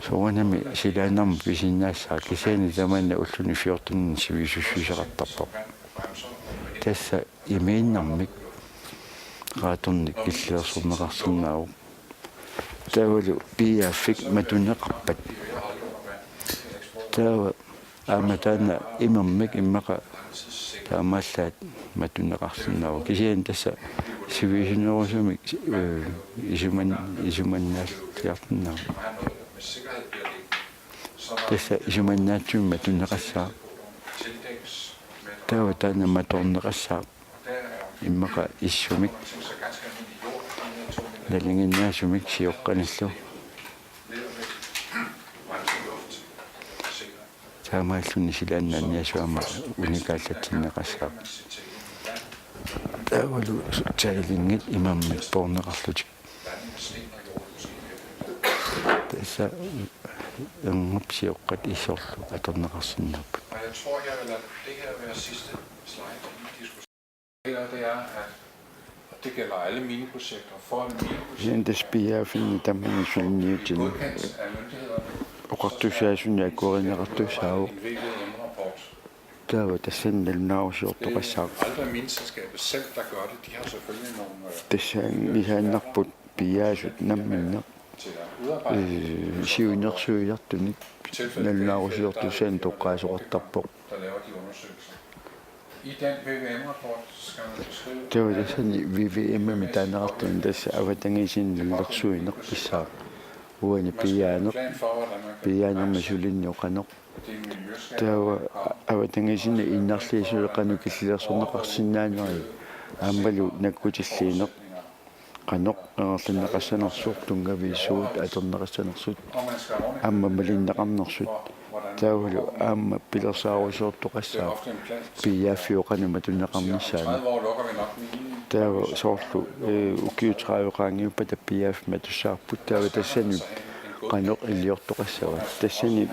Soorunami silaannarmut pisinnaassaaq kisianni tamanna ulluni fjortenini sivisussuseqartarpoq. Tassa imiinnarmik radoni killeersorneqarsinnaavoq. Taavalu P F-ik matuneqarpat. Taava aamma taanna imermik immaqa taamaallaat matuneqarsinnaavoq. Kisianni tassa sivisunerusumik, øh, isuman-, isumannaalliartinnaavoq. Tassa isumannaatsumik matuneqassaaq. Taava taanna matoorneqassaaq. Immaqa issumik nalinginnaasumik sioqqanillu. Taamaalilluni silaannaanniassuarmik unikaallatsinneqassaaq. Taavalu tællingit imermik poorneqarlutik. Tassa erngup sioqqat issorlu atorneqarsinnaapput. Her, det er, at, og det gælder alle mineprojekter, for at mineprojekter Siantas piaaffinni tamanna suliniutini godkendt af myndighederne, oqartussaasuni akuerineqartussaavoq. En V V M-rapport. Taava tassani nalunaarusiortoqassaaq. Andre mineselskaber selv, der gør det, de har selvfølgelig nogle øh, Tassani nisaannarput piaasut namminneq. Til at udarbejde øh, siunnersuiartunik nalunaarusiortussanik toqqaasoqartarpoq. Der laver de undersøgelser. I den V V M-rapport skal man beskrive Taava tassani V V M-imi taaneqartuni tassa avatangiisinut nallersuineq pissaaq. Uani piaaneq, piaanermi sulinni oqaneq. Taava avatangiisinut innarliissuseq qanoq killilersorneqarsinnaaneri aammalu nakkutilliineq qanoq ingerlanneqassanersoq tunngaviit suut atorneqassanersut aamma malinneqarnersut. Taavalu aamma pilersaarusiortoqassaaq piiaaffioq qanoq matunneqarnissaanut. Taava soorlu eh, ukiut tredive qaangiuppata piiaaffik matussavarput taava tassani qanoq iliortoqassavat. Tassani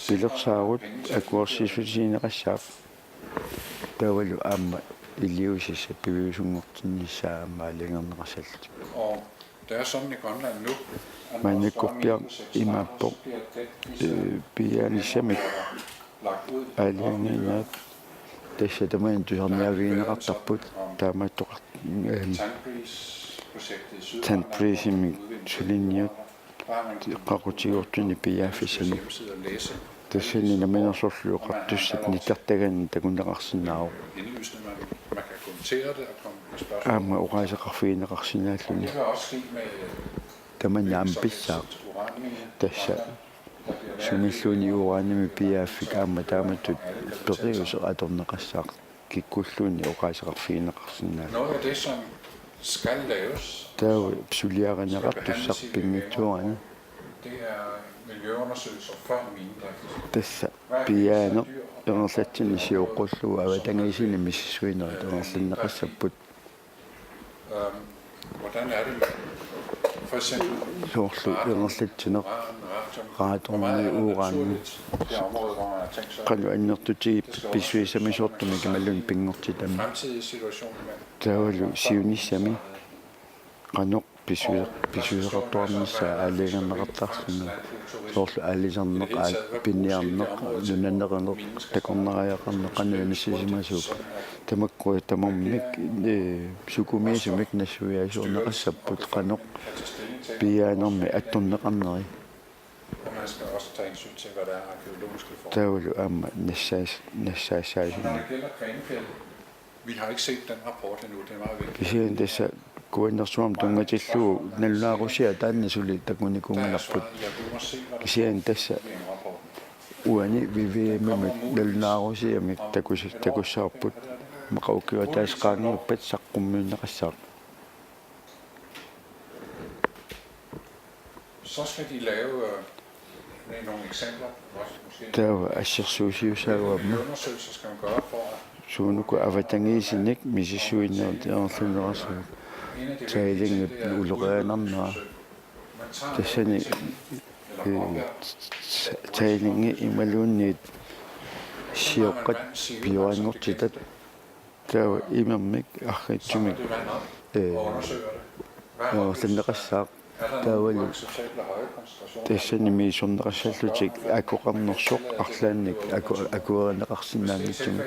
pilersaarut akuersissutigineqassaaq. Taavalu aamma iliuusissat piviusunngortinnissaat aamma aalajangerneqassallutik. Og det er sådan i Grønland nu, at når Maannakkuppiaq imaappoq, øh, piaanissamik aalajangiinnaat tassa tamanna tusarniaavigineqartarput taamaattoqar-, øh, Tanbreezimik suliniut qaqutigigortunik piiaaffissanik. Tassani Namminersorlutik Oqartussat nittartagaanni takuneqarsinnaavoq. Aamma oqaaseqarfigineqarsinnaalluni. Tamanna aamma pissaaq. Tassa sumilluunniit uranimik piiaaffik aamma taamatut periuseq atorneqassaaq. Kikkulluunniit oqaaseqarfigineqarsinnaalluni. Noget af det, som skal laves, Taava suliarineqartussaq pinngitsoorani. Det er miljøundersøgelser før minedrift. Tassa piaaneq ingerlatsineq sioqqullugu avatangiisinut misissuinerit ingerlanneqassapput. Øhm, hvordan er det med for eksempel soorlu ingerlatsineq radium, radium, hvor meget er der naturligt det område, hvor man har tænkt sig, qanoq annertutigipput pissusissamisoortumik imaluunniit pinngortitami. Fremtidige situation, men Taavalu siunissami qanoq pissu-, pissuseqartuarnissaa aalajangerneqartarluni soorlu aalisarneq, aal-, piniarneq, nunanerineq, takornariaqarneq qanoq inissisimasuupput. Tamakku tamarmik, eh, sukumiisumik nassuiaasiorneqassapput qanoq piaanermi attorneqarneri. Og man skal også tage hensyn til, hvad der er arkæologiske forhold. Taavalu aamma nassaas-, nassaassaasunik. Når det gælder Grenfjell, vi har ikke set den rapport endnu, det er meget vigtigt. Kisianni tassa kuannersuarmut tunngatillugu nalunaarusiaq taanna suli takunikuunngilarput. Kisianni tassa uani V V M-imi nalunaarusiamik takus-, takussavarput. Immaqa ukiut ataaseq qaangiuppat saqqummiunneqassaaq. Så skal de lave øh, med nogle eksempler, også måske Taava assersuusiussaagami. Undersøgelser skal man gøre for at suunuku avatangiisinik misissuinerit ingerlanneqarsimapput. Tailingi ulorianarnera. Tassani, øh, tailingi imaluunniit sioqqat piuaanngortitat. Taava imermik arriitsumik, øh, ingerlanneqassaaq. Taavalu tassani misissorneqassallutik akoqarnersoq arlaannik aku-, akuerineqarsinnaanngitsumik.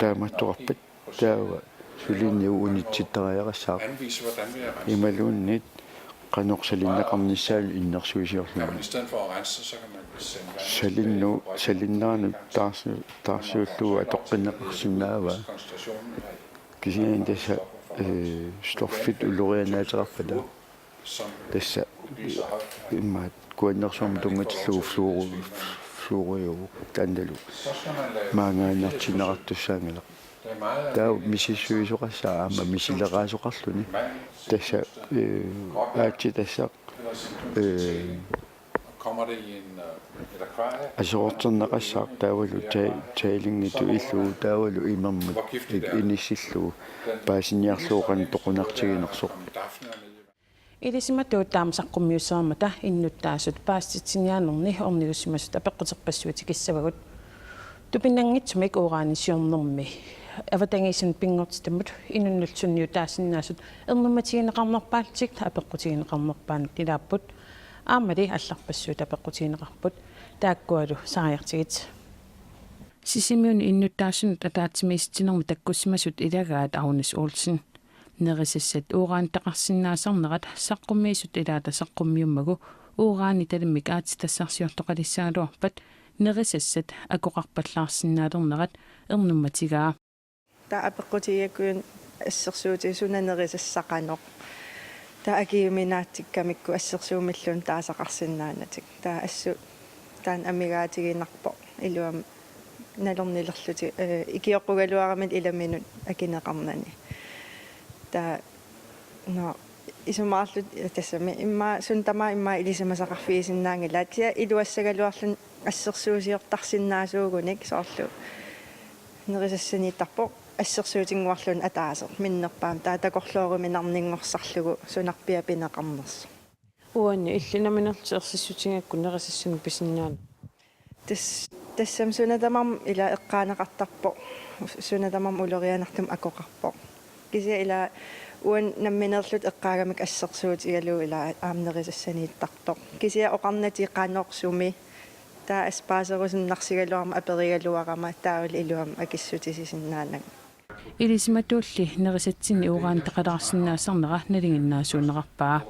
Taamaattoqarpat taava suliniut unitsittariaqassaaq. Imaluunniit qanoq salinneqarnissaanut innersuusiorluni. Salinnu-, salinnerannut taarsi-, taarsiullugu atoqqinneqarsinnaavaa. Kisianni tassa, øh, stoffit ulorianaateqarpata. Tassa immaqa kuannersuarmut tunngatillugu fluoru-, fluoriuvoq taannalu maangaannartinneqartussaanngilaq. Taava misissuisoqassaaq aamma misileraasoqarluni. Tassa, øh, aatsitassaq, øh, aserorterneqassaaq taavalu tai-, tailinngitut illugu taavalu imermut inissillugu paasiniarlugu qanoq toqunartiginersoq. Ilisimatuut taama saqqummiussammata innuttaasut paasititsiniaanerni ornigussimasut apeqquterpassuit tikissavagut. Tupinanngitsumik uranip siornermi avatangiisinut pinngortitamut inunnut sunniutaasinnaasut ernummatigineqarnerpaallutik apeqqutigineqarnerpaanut ilaapput. Aammali allarpassuit apeqqutigineqarput. Taakkualu saajartigit. Sisimiuni innuttaasunut ataatsimiititsinermi takkussimasut ilagaat Agnes Olsen. Nerisassat uranitaqarsinnaasarnerat saqqummiisut ilaata saqqummiummagu uranitalimmik aatsitassarsiortoqalissagaluarpat nerisassat akoqarpallaarsinnaalernerat ernummatigaa. Taava apeqqutigigakku assersuutit suna nerisassaq qanoq. Taava akiuminaatsikkamikku assersuumilluunniit taasaqarsinnaanatik. Taava assut taanna amigaatiginarpoq iluamik nalornilerlutik, eh, ikioqqugaluaramik ilaminut akineqarnani. Taava, nå, isumaqarlutik tassami immaqa suna tamaat immaqa ilisimasaqarfigisinnaanngilaat. Kisianni iluassagaluarluni assersuusiortarsinnaasuugunik soorlu nerisassaniittarpoq assersuutinnguarluunniit ataaseq minnerpaamik taava takorlooruminarninngorsarlugu sunarpiaq pineqarnersoq. Uani illit nammineerlutit ersissutigigakku nerisassanik pisinnaanera? Tas-, tassami suna tamarmi ila eqqaaneqartarpoq, suna tamarmi ulorianartumik akoqarpoq. Kisianni ila uani nammineerluta eqqaagamikku assersuutigalugu ila aamma nerisassaniittartoq. Kisianni oqarnatik qanoq sumi taava assut paaserusunnarsigaluarmat aperigaluarama taavalu iluamik akissutisisinnaaneq. Ilisimatuulli nerisatsinni uranitaqalaarsinnaasarnera nalinginnaasuunerarpaa.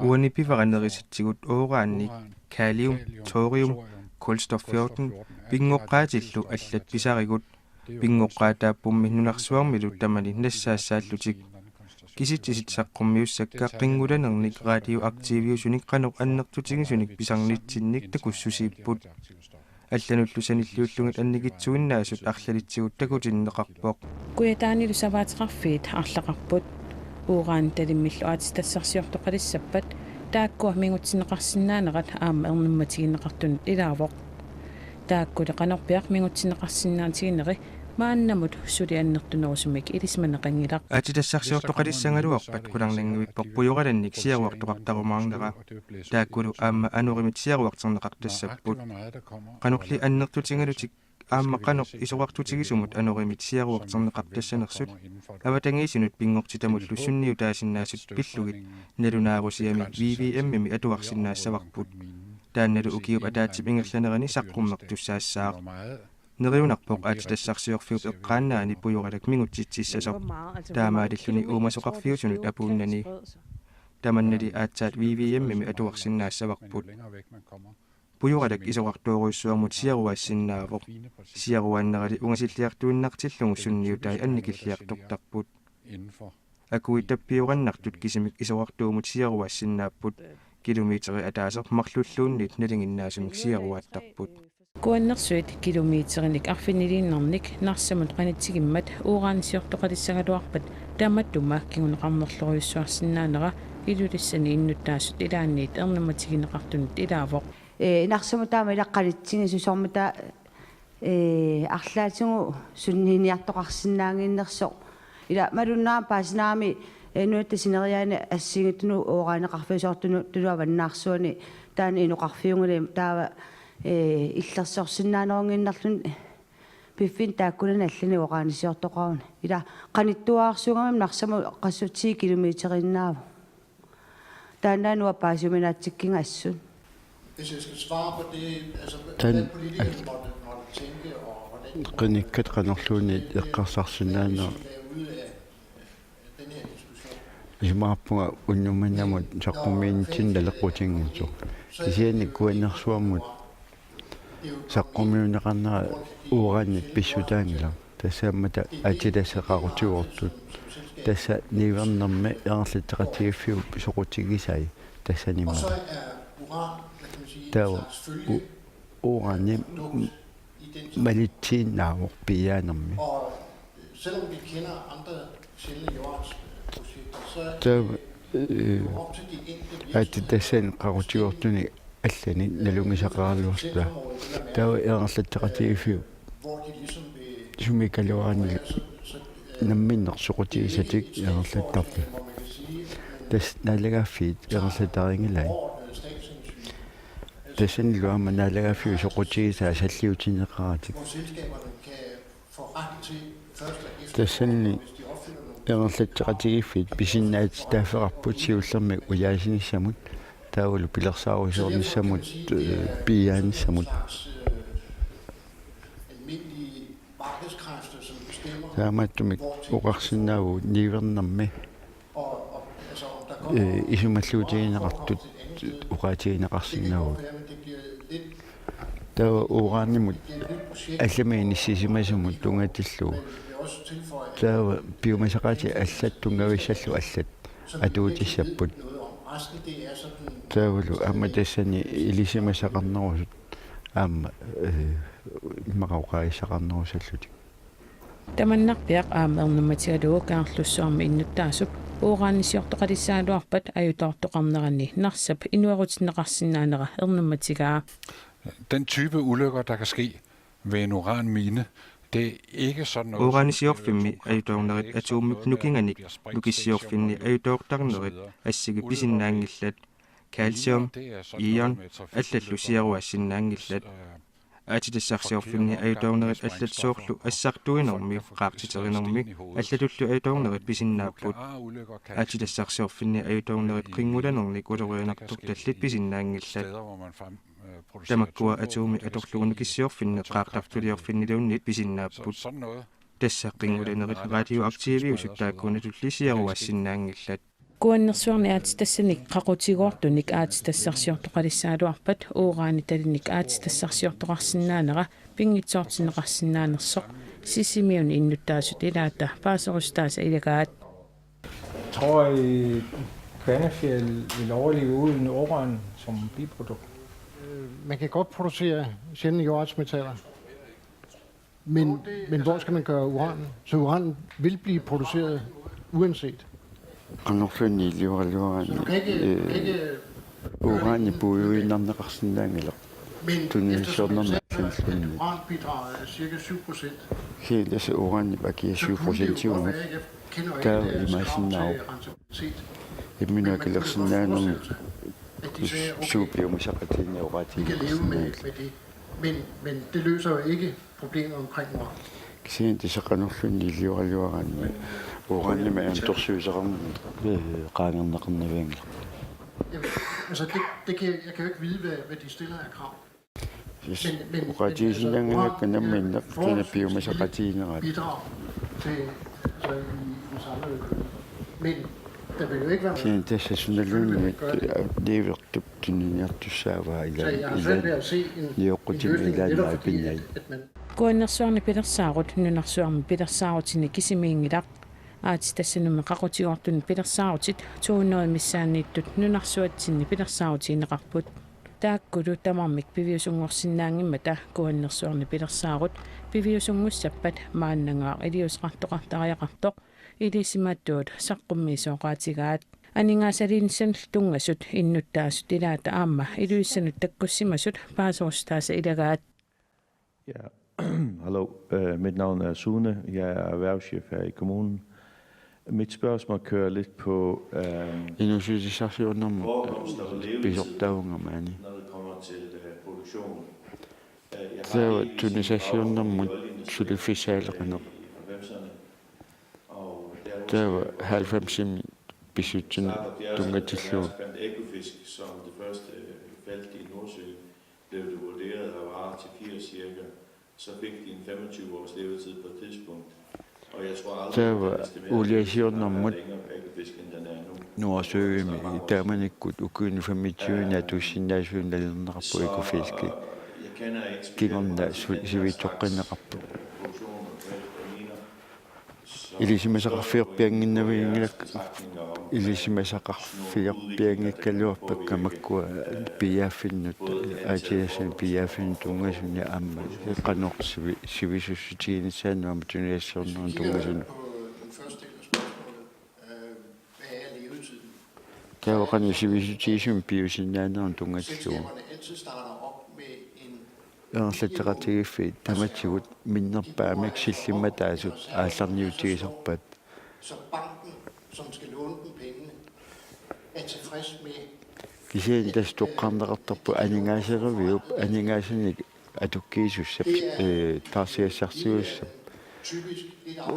Uani pivara nerisatsigut urani, kalium, thorium, kulstof fjorten, pinngoqqaatillu allat pisarigut, pinngoqqaataappummi nunarsuarmilu tamani nassaassaallutik. Kisitsisit saqqummiussakka qinngulanernik radioaktiviusunik qanoq annertutigisunik pisarnitsinnik takussusiipput. Allanullu sanilliullugit annikitsuinnaasut arlalitsigut takutinneqarpoq. Kujataanilu savaateqarfiit arlaqarput. Uranitalimmillu aatsitassarsiortoqalissappat taakkua mingutsinneqarsinnaanerat aamma ernummatigineqartunut ilaavoq. Taakkuli qanorpiaq mingutsinneqarsinnaatigineri maannamut suli annertunerusumik ilisimaneqanngilaq. Aatsitassarsiortoqalissagaluarpat qularnanngivippoq pujoralannik siaruartoqartarumaarnera. Taakkulu aamma anorimit siaruarterneqartassapput. Qanorli annertutigalutik aamma qanoq isorartutigisumut anorimit siaruarterneqartassanersut avatangiisinut pinngortitamullu sunniutaasinnaasut pillugit nalunaarusiami V V M-imi atuarsinnaassavarput. Taannalu ukiup ataatsip ingerlanerani saqqummertussaassaaq. Neriunarpoq aatsitassarsiorfiup eqqaannaani pujoralak mingutsitsissasoq. Taamaalilluni uumasoqarfiusunut apuunnani. Tamannali aatsaat V V M-imi atuarsinnaassavarput. Pujoralak isorartoorujussuarmut siaruaassinnaavoq. Siaruaannerali ungasilliartuinnartillugu sunniutai annikilliartortarput. Akuit tappiorannartut kisimik isorartuumut siaruaassinnaapput. Kilometeri ataaseq marlulluunniit nalinginnaasumik siaruaattarput. Kuannersuit kilometerinik arfiniliinnarnik Narsamut qanitsigimmat uranisiortoqalissagaluarpat tamatuma kinguneqarnerlorujussuarsinnaanera Ilulissani innuttaasut ilaanniit ernummatigineqartunut ilaavoq. Ee, Narsamut taama ila qanitsigisoq soormita, ee, arlaatigut sunniiniartoqarsinnaannginnersoq. Ila malunnarpoq paasinarami, ee, nunatta sineriaani assigiinngitsunut uranioqarfiusoortunut tuluit avannaarsuani taanna inoqarfiunngilaq taava, ee, illersorsinnaanerunnginnarluni piffinni taakkunani allani uranisiortoqaruni. Ila qanittuararsuugami Narsamut qassit ti kilometeriinnaavoq. Taanna uanga paasiuminaatsikkiga assut. Hvis jeg skal svare på det, altså, hvad, Tan- hvad politikerne måtte, måtte tænke, og hvordan qinikkat qanorluunniit eqqarsarsinnaanera. Være ude af, af den her diskussion. Isumaqarpunga unnuk manna saqqummiinitsinni naleqqutinngitsoq. Kisianni Kuannersuarmut saqqummiunneqarnera uranip pissutaanngilaq. Tassaammata aatsitassat qaqutigoortut. Tassa niuernermi ingerlatseqatigiiffiup soqutigisai tassaniimmata. Taava u-, urani m-, malitsiinnaavoq piiaanermi. Taava, ee, aatsitassani qaqutigoortuni allani nalunngisaqaraluarluta. Taava ingerlatseqatigiiffiup sumikaluarani namminneq soqutigisatik ingerlattarput. Tassa naalagaaffiit ingerlattarinngilaat. Tassanilu aamma naalagaaffiup soqutigisaa salliutinneqaratik. Tassani ingerlatseqatigiiffiit pisinnaatitaaffeqarput siullermik ujaasinissamut, taavalu pilersaarusiornissamut, ee, piiaanissamut. Taamaattumik oqarsinnaavugut niuernermi, eh, isumalluutigineqartut oqaatigineqarsinnaavugut. Taava uranimut allamik inissisimasumut tunngatillugu. Taava piumasaqaatit allat tunngavissallu allat atuutissapput. Taavalu aamma tassani ilisimasaqarnerusut aamma, eh, immaqa oqaagissaqarnerusallutik. Tamannarpiaq aamma ernummatigalugu Kangerlussuarmi innuttaasup uranisiortoqalissagaluarpat ajutoortoqarnerani Narsap inuerutinneqarsinnaanera ernummatigaa. Den type ulykker, der kan ske ved en uranmine, det er ikke sådan noget, som, øh, Uranisiorfimmi som ajutoornerit atuummik nukinganik nukissiorfinni ajutoortarnerit assigik pisinnaanngillat. Calcium, ion, allallu siaruassinnaanngillat. Aatsitassarsiorfinni ajutoornerit allat soorlu assartuinermi, qaartiterinermi allatullu ajutoornerit pisinnaapput. Aatsitassarsiorfinni ajutoornerit qinngulanernik ulorianartortallit pisinnaanngillat. Tamakkua atuumi atorlugu nukissiorfinni qaartartuliorfinniluunniit pisinnaapput. Tassa qinngulanerit radioaktiviusut taakkunatulli siaruassinnaanngillat. Kuannersuarni aatsitassanik qaqutigoortunik aatsitassarsiortoqalissagaluarpat uranitalinik aatsitassarsiortoqarsinnaanera pinngitsoortinneqarsinnaanersoq Sisimiuni innuttaasut ilaata paaserusutaasa ilagaat. Tror I, Kvanefjeld vil overleve uden uran som biprodukt? Øh, man kan godt producere sjældne jordartsmetaller, men, men hvor skal man gøre uran? Så uran vil blive produceret uanset. Qanorluunniit iliorluaraanni, øh, urani puiguinnarneqarsinnaanngilaq. Tunisassiornermi allanilluunniit. Kisianni tassa uranip akia syv procentiuvoq. Taava imaassinnaavoq imminut akilersinnaanermut suut piumasaqaatigineq oqaatigineqarsinnaanngillat. Men, men det løser jo ikke problemet omkring uran. Kisianni tassa qanorluunniit iliorluaraanni uranimik antorsuusaqarnermut, øh, qaangerneqarnavianngilaq. Jamen, altså, det, det kan, jeg kan jo ikke vide, hvad, hvad de stiller af krav. Yes. Men, men, men, altså, oqaatigisinnaanngilakka uran, nammineq øh, kina forholdsvis piumasaqaatiginerata. Bidrag til, altså, i den samlede økonomi. Men der vil jo ikke være. Kisianni tassa sunaluunniit, øh, niuertup tuniniartussaavaa. Så ilaa, jeg har svært ved at se en, en løsning, netop fordi, at, at man. Kuannersuarni pilersaarut nunarsuarmi pilersaarutini kisimiinngilaq. Aatsitassanummi qaqutigoortuni pilersaarutit to hundrede missaanniittut nunarsuatsinni pilersaarutigineqarput. Taakkulu tamarmik piviusunngorsinnaanngimmata Kuannersuarni pilersaarut piviusunngussappat maannangaaq iliuuseqartoqartariaqartoq ilisimaatuut saqqummiisoqaatigaat. Aningaasaliinissamillu tunngasut innuttaasut ilaata aamma Ilulissanut takkussimasut paaserusutaasa ilagaat. Ja, hallo. Øh, mit navn er Sune. Jeg er erhvervschef her i kommunen. Mit spørgsmål kører lidt på, øh, inuussutissarsiornermut pisortaavunga maani. Når det kommer til, øh, produktion. Øh, jeg har taava tunisassiornermut suliffissaaleqineq. Taava halvfemsimi pissutsinut tunngatillugu. Som det første felt i Nordsøen blev det vurderet at vare til firs cirka, så fik de en femogtyve års levetid på et tidspunkt. Og jeg tror aldrig, taava at estimatet uliasiornermut er længere bakkefisk, end den er nu. Nordsømi taamanikkut ukiuni femogtyveni atuussinnaasunik nalilerneqarpoq Ekofiski. Kingorna su-, sivitsoqqinneqarpoq. Ilisimasaqarfiorpiannginnavianngilak-, ilisimasaqarfiorpianngikkaluarpakka makkua piiaaffinnut, aatsitassani piiaaffinnut tunngasuni aamma qanoq sivi-, sivisussutiginissaanut aamma tunisassiornermut tunngasuni. Taava qanoq sivisutigisumik piusinnaanermut tunngatillugu. Ingerlatseqatigiiffiit tamatigut minnerpaamik sillimmataasut aallarniutigisarpaat. Så banken, som skal låne dem pengene, er tilfreds med. Kisianni tassa toqqarneqartarpoq aningaaseriviup aningaasanik atukkiisussap, øh, taarsigassarsiussap,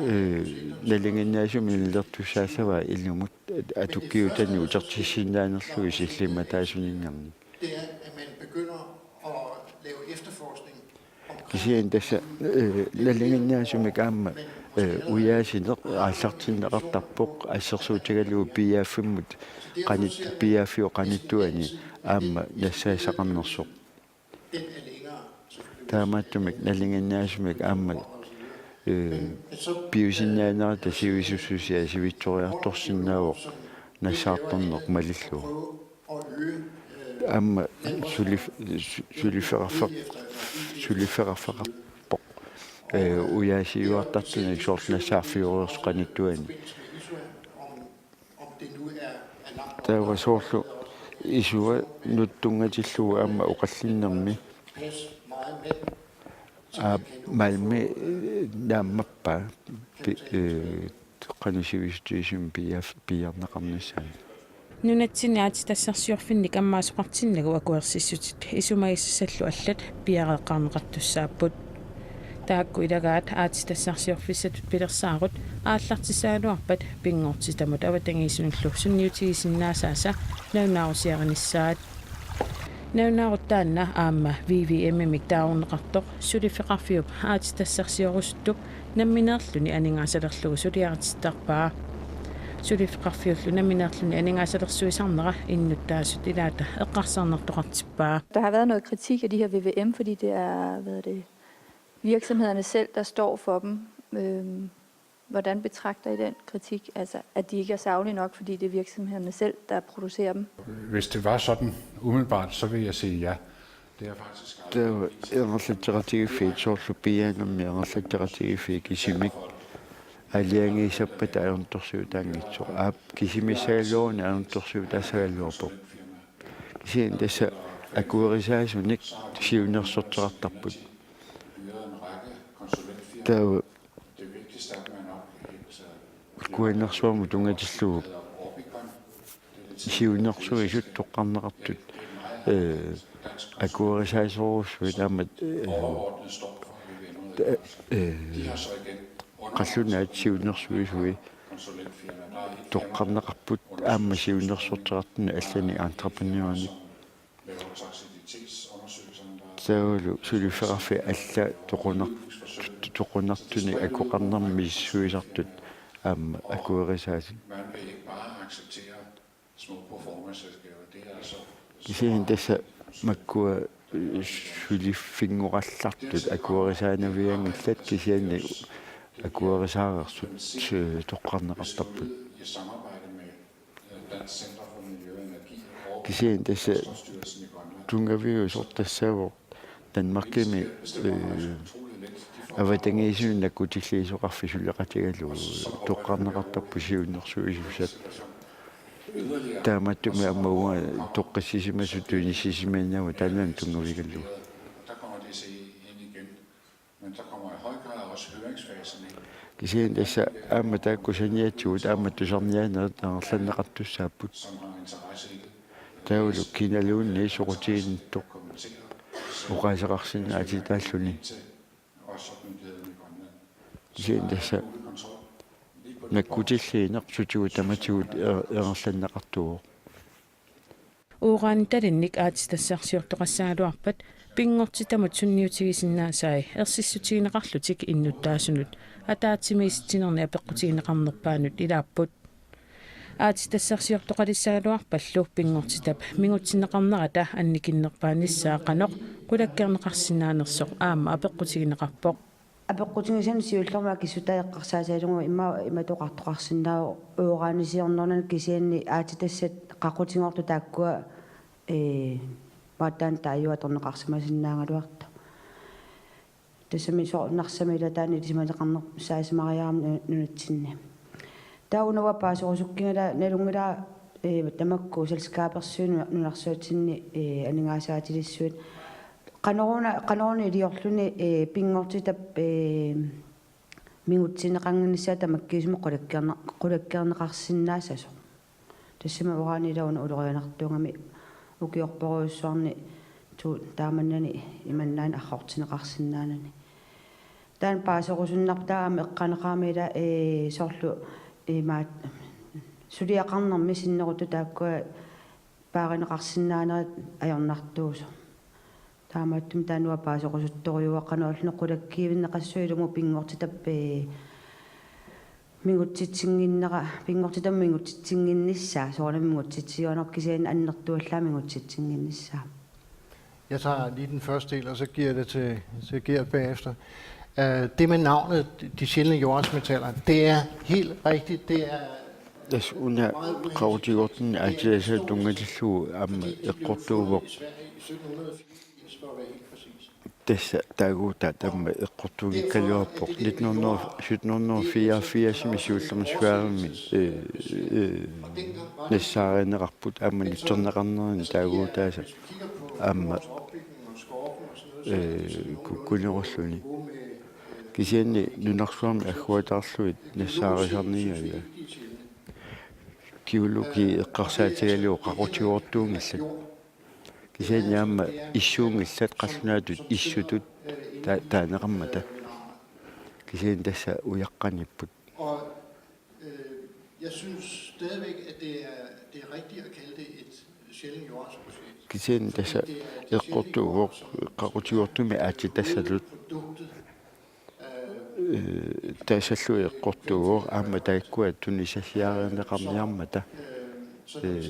øh, nalinginnaasumik nalilertussaassavaa ilumut atukkiutanik utertissinnaanerlugit sillimmataasuninngornik. Det er, at man begynder at lave efterforskning. Kisianni tassa, øh, nalinginnaasumik aamma Ee, ujaasineq aallartinneqartarpoq assersuutigalugu P F-imut qanit-, P F-iup qanittuani aamma nassaassaqarnersoq. Taamaattumik nalinginnaasumik aamma, ee, piusinnaanerata sivisussusia sivitsoriartorsinnaavoq nassaartarneq malillugu. Aamma sulif-, su-, suliffeqarfeq-, suliffeqarfeqarpoq, ee, ujaasiuartartunik soorlu nassaarfigereersoq qanittuani. Taava soorlu isuanut tunngatillugu aamma oqallinnermi. Aa, Malmi, ee, naammappaa pi-, ee, qanoq sivisutigisumik piia-, piiarneqarnissaanut. Nunatsinni aatsitassarsiorfinnik ammaasoqartinnagu akuersissutit isumagisassallu allat piareeqqaarneqartussaapput. Taakku ilagaat aatsitassarsiorfissatut pilersaarut aallartissagaluarpat pinngortitamut avatangiisinullu sunniutigisinnaasaasa nalunaarusiarinissaat. Nalunaarut taanna aamma V V M-imik taagorneqartoq suliffeqarfiup aatsitassarsiorusuttup nammineerluni aningaasalerlugu suliaritittarpaa. Suliffeqarfiullu nammineerluni aningaasalersuisarnera innuttaasut ilaata eqqarsarnartoqartippaa. Der har været noget kritik af de her V V M, fordi det er, hvad er det, virksomhederne selv, der står for dem. Øhm, hvordan betragter I den kritik? Altså, at de ikke er saglige nok, fordi det er virksomhederne selv, der producerer dem? Hvis det var sådan umiddelbart, så vil jeg sige ja. Det er faktisk aldrig. Taava ingerlatseqatigiiffiit soorlu piianermi ingerlatseqatigiiffiit kisimik aalajangiisappat ajornartorsiutaanngitsoq. Aap, kisimissagaluaruni ajornartorsiutaassagaluarpoq. Kisianni tassa akuerisaasunik siunnersorteqartarput. Taava akuerinersuarmut tunngatillugu siunnersuisut toqqarneqartut, ee, akuerisaasorujussuit aamma, ee, ta-, ee, qallunaat siunnersuisui toqqarneqarput aamma siunnersorteqartunik allanik entreprenørinik. Taavalu suliffeqarfiit allat toqunar-, toqunartunik akoqarnermi misissuisartut aamma akuerisaasut. Kisianni tassa makkua, ee, suliffinngoqallartut akuerisaanavianngillat kisianni akuerisaareersut, ee, toqqarneqartarput. Kisianni tassa tunngaviusoq tassaavoq Danmarkimi, ee, avatangiisinut nakkutilliisoqarfik suleqatigalugu toqqarneqartarput siunnersuisussat. Taamaattumik aamma uanga toqqissisimasut tunissisimasinnaavoq taanna tunngavigalugu. Kisianni tassa aamma taakku saniatigut aamma tusarniaanerit amerlanneqartussaapput. Taavalu kinaluunniit soqutiginnittut oqaaseqarsinnaatitaalluni. Kisianni tassa nakkutilliineq sutigut tamatigut ee-, ingerlanneqartuuvoq. Uranitalinnik aatsitassarsiortoqassagaluarpat pinngortitamut sunniutigisinnaasai ersissutigineqarlutik innuttaasunut ataatsimiisitsinerni apeqqutigineqarnerpaanut ilaapput. Aatsitassarsiortoqalissagaluarpallu pinngortitap mingutsinneqarnerata annikinnerpaanissaa qanoq qulakkeerneqarsinnaanersoq aamma apeqqutigineqarpoq. Apeqqutigisannut siullermik akissutaat eqqarsaatigalugu immaqa imatut oqartoqarsinnaavoq uranisiornermini kisianni aatsitassat qaqutigoortut taakkua, ee, maattaan taajuat atorneqarsimasinnaagaluartoq. Tassami soorlu Narsami ila taanna ilisimaneqarnerpaassimariarami nu-, nunatsinni. Taava una uanga paaserusukkiga ila nalunngilara, ee, tamakku selskabersuit nu-, nunarsuatsinni, ee, aningaasaatilissuit. Qanoruna, qanoruna iliorluni, ee, pinngortitap, ee, mingutsinneqannginnissaa tamakkiisumik qulakkeerne-, qulakkeerneqarsinnaassasoq. Tassami urani ila una ulorianartuugami ukiorparujussuarni tu-, taamannani imannaani arrortinneqarsinnaanani. Taanna paaserusunnarpoq taava aamma eqqaaneqarami ila, ee, soorlu imaat suliaqarnermi sinneruttut taakkua paarineqarsinnaanerat ajornartuusoq. Taamaattumik taanna uanga paaserusuttorujuara qanoq ililluni qulakkiivinneqassasoq ilumut pinngortitap, ee, mingutsitsinnginnera, pinngortitami mingutsitsinnginnissaa, soorunami mingutsitsiuanerpoq kisianni annertuallaamik mingutsitsinnginnissaa. Jeg tager lige den første del, og så giver jeg det til, til Gert bagefter. Uh, det med navnet, de sjældne jordartsmetaller, det er helt rigtigt. Det er Tassa una qaqutigoortunni aatsitassatut tunngatillugu aamma eqqortuuvoq. Tassa taaguutaa aamma eqqortuunngikkaluarpoq nitten hundrede, sytten hundrede fireogfirsimi siullermik Sverigemi, øh, øh, nassaarineqarput aamma nutserneqarnerini taaguutaasa aamma, øh, kukkunerulluni. Kisianni nunarsuarmi agguataarlugit nassaarisarniagaa. Geologi eqqarsaatigalugu qaqutigoortuunngillat. Kisianni aamma issuunngillat, qallunaatut issutut ta-, taaneqarmata. Kisianni tassa ujaqqaniipput. Og øh, jeg synes stadigvæk, at det er, det er rigtigt at kalde det et sjældent jordartsprojekt. Kisianni tassa eqqortuuvoq qaqutigoortumik aatsitassatut. Øh, tassallugit eqqortuuvoq aamma taakkua tunisassiarineqarniarmata. Øh,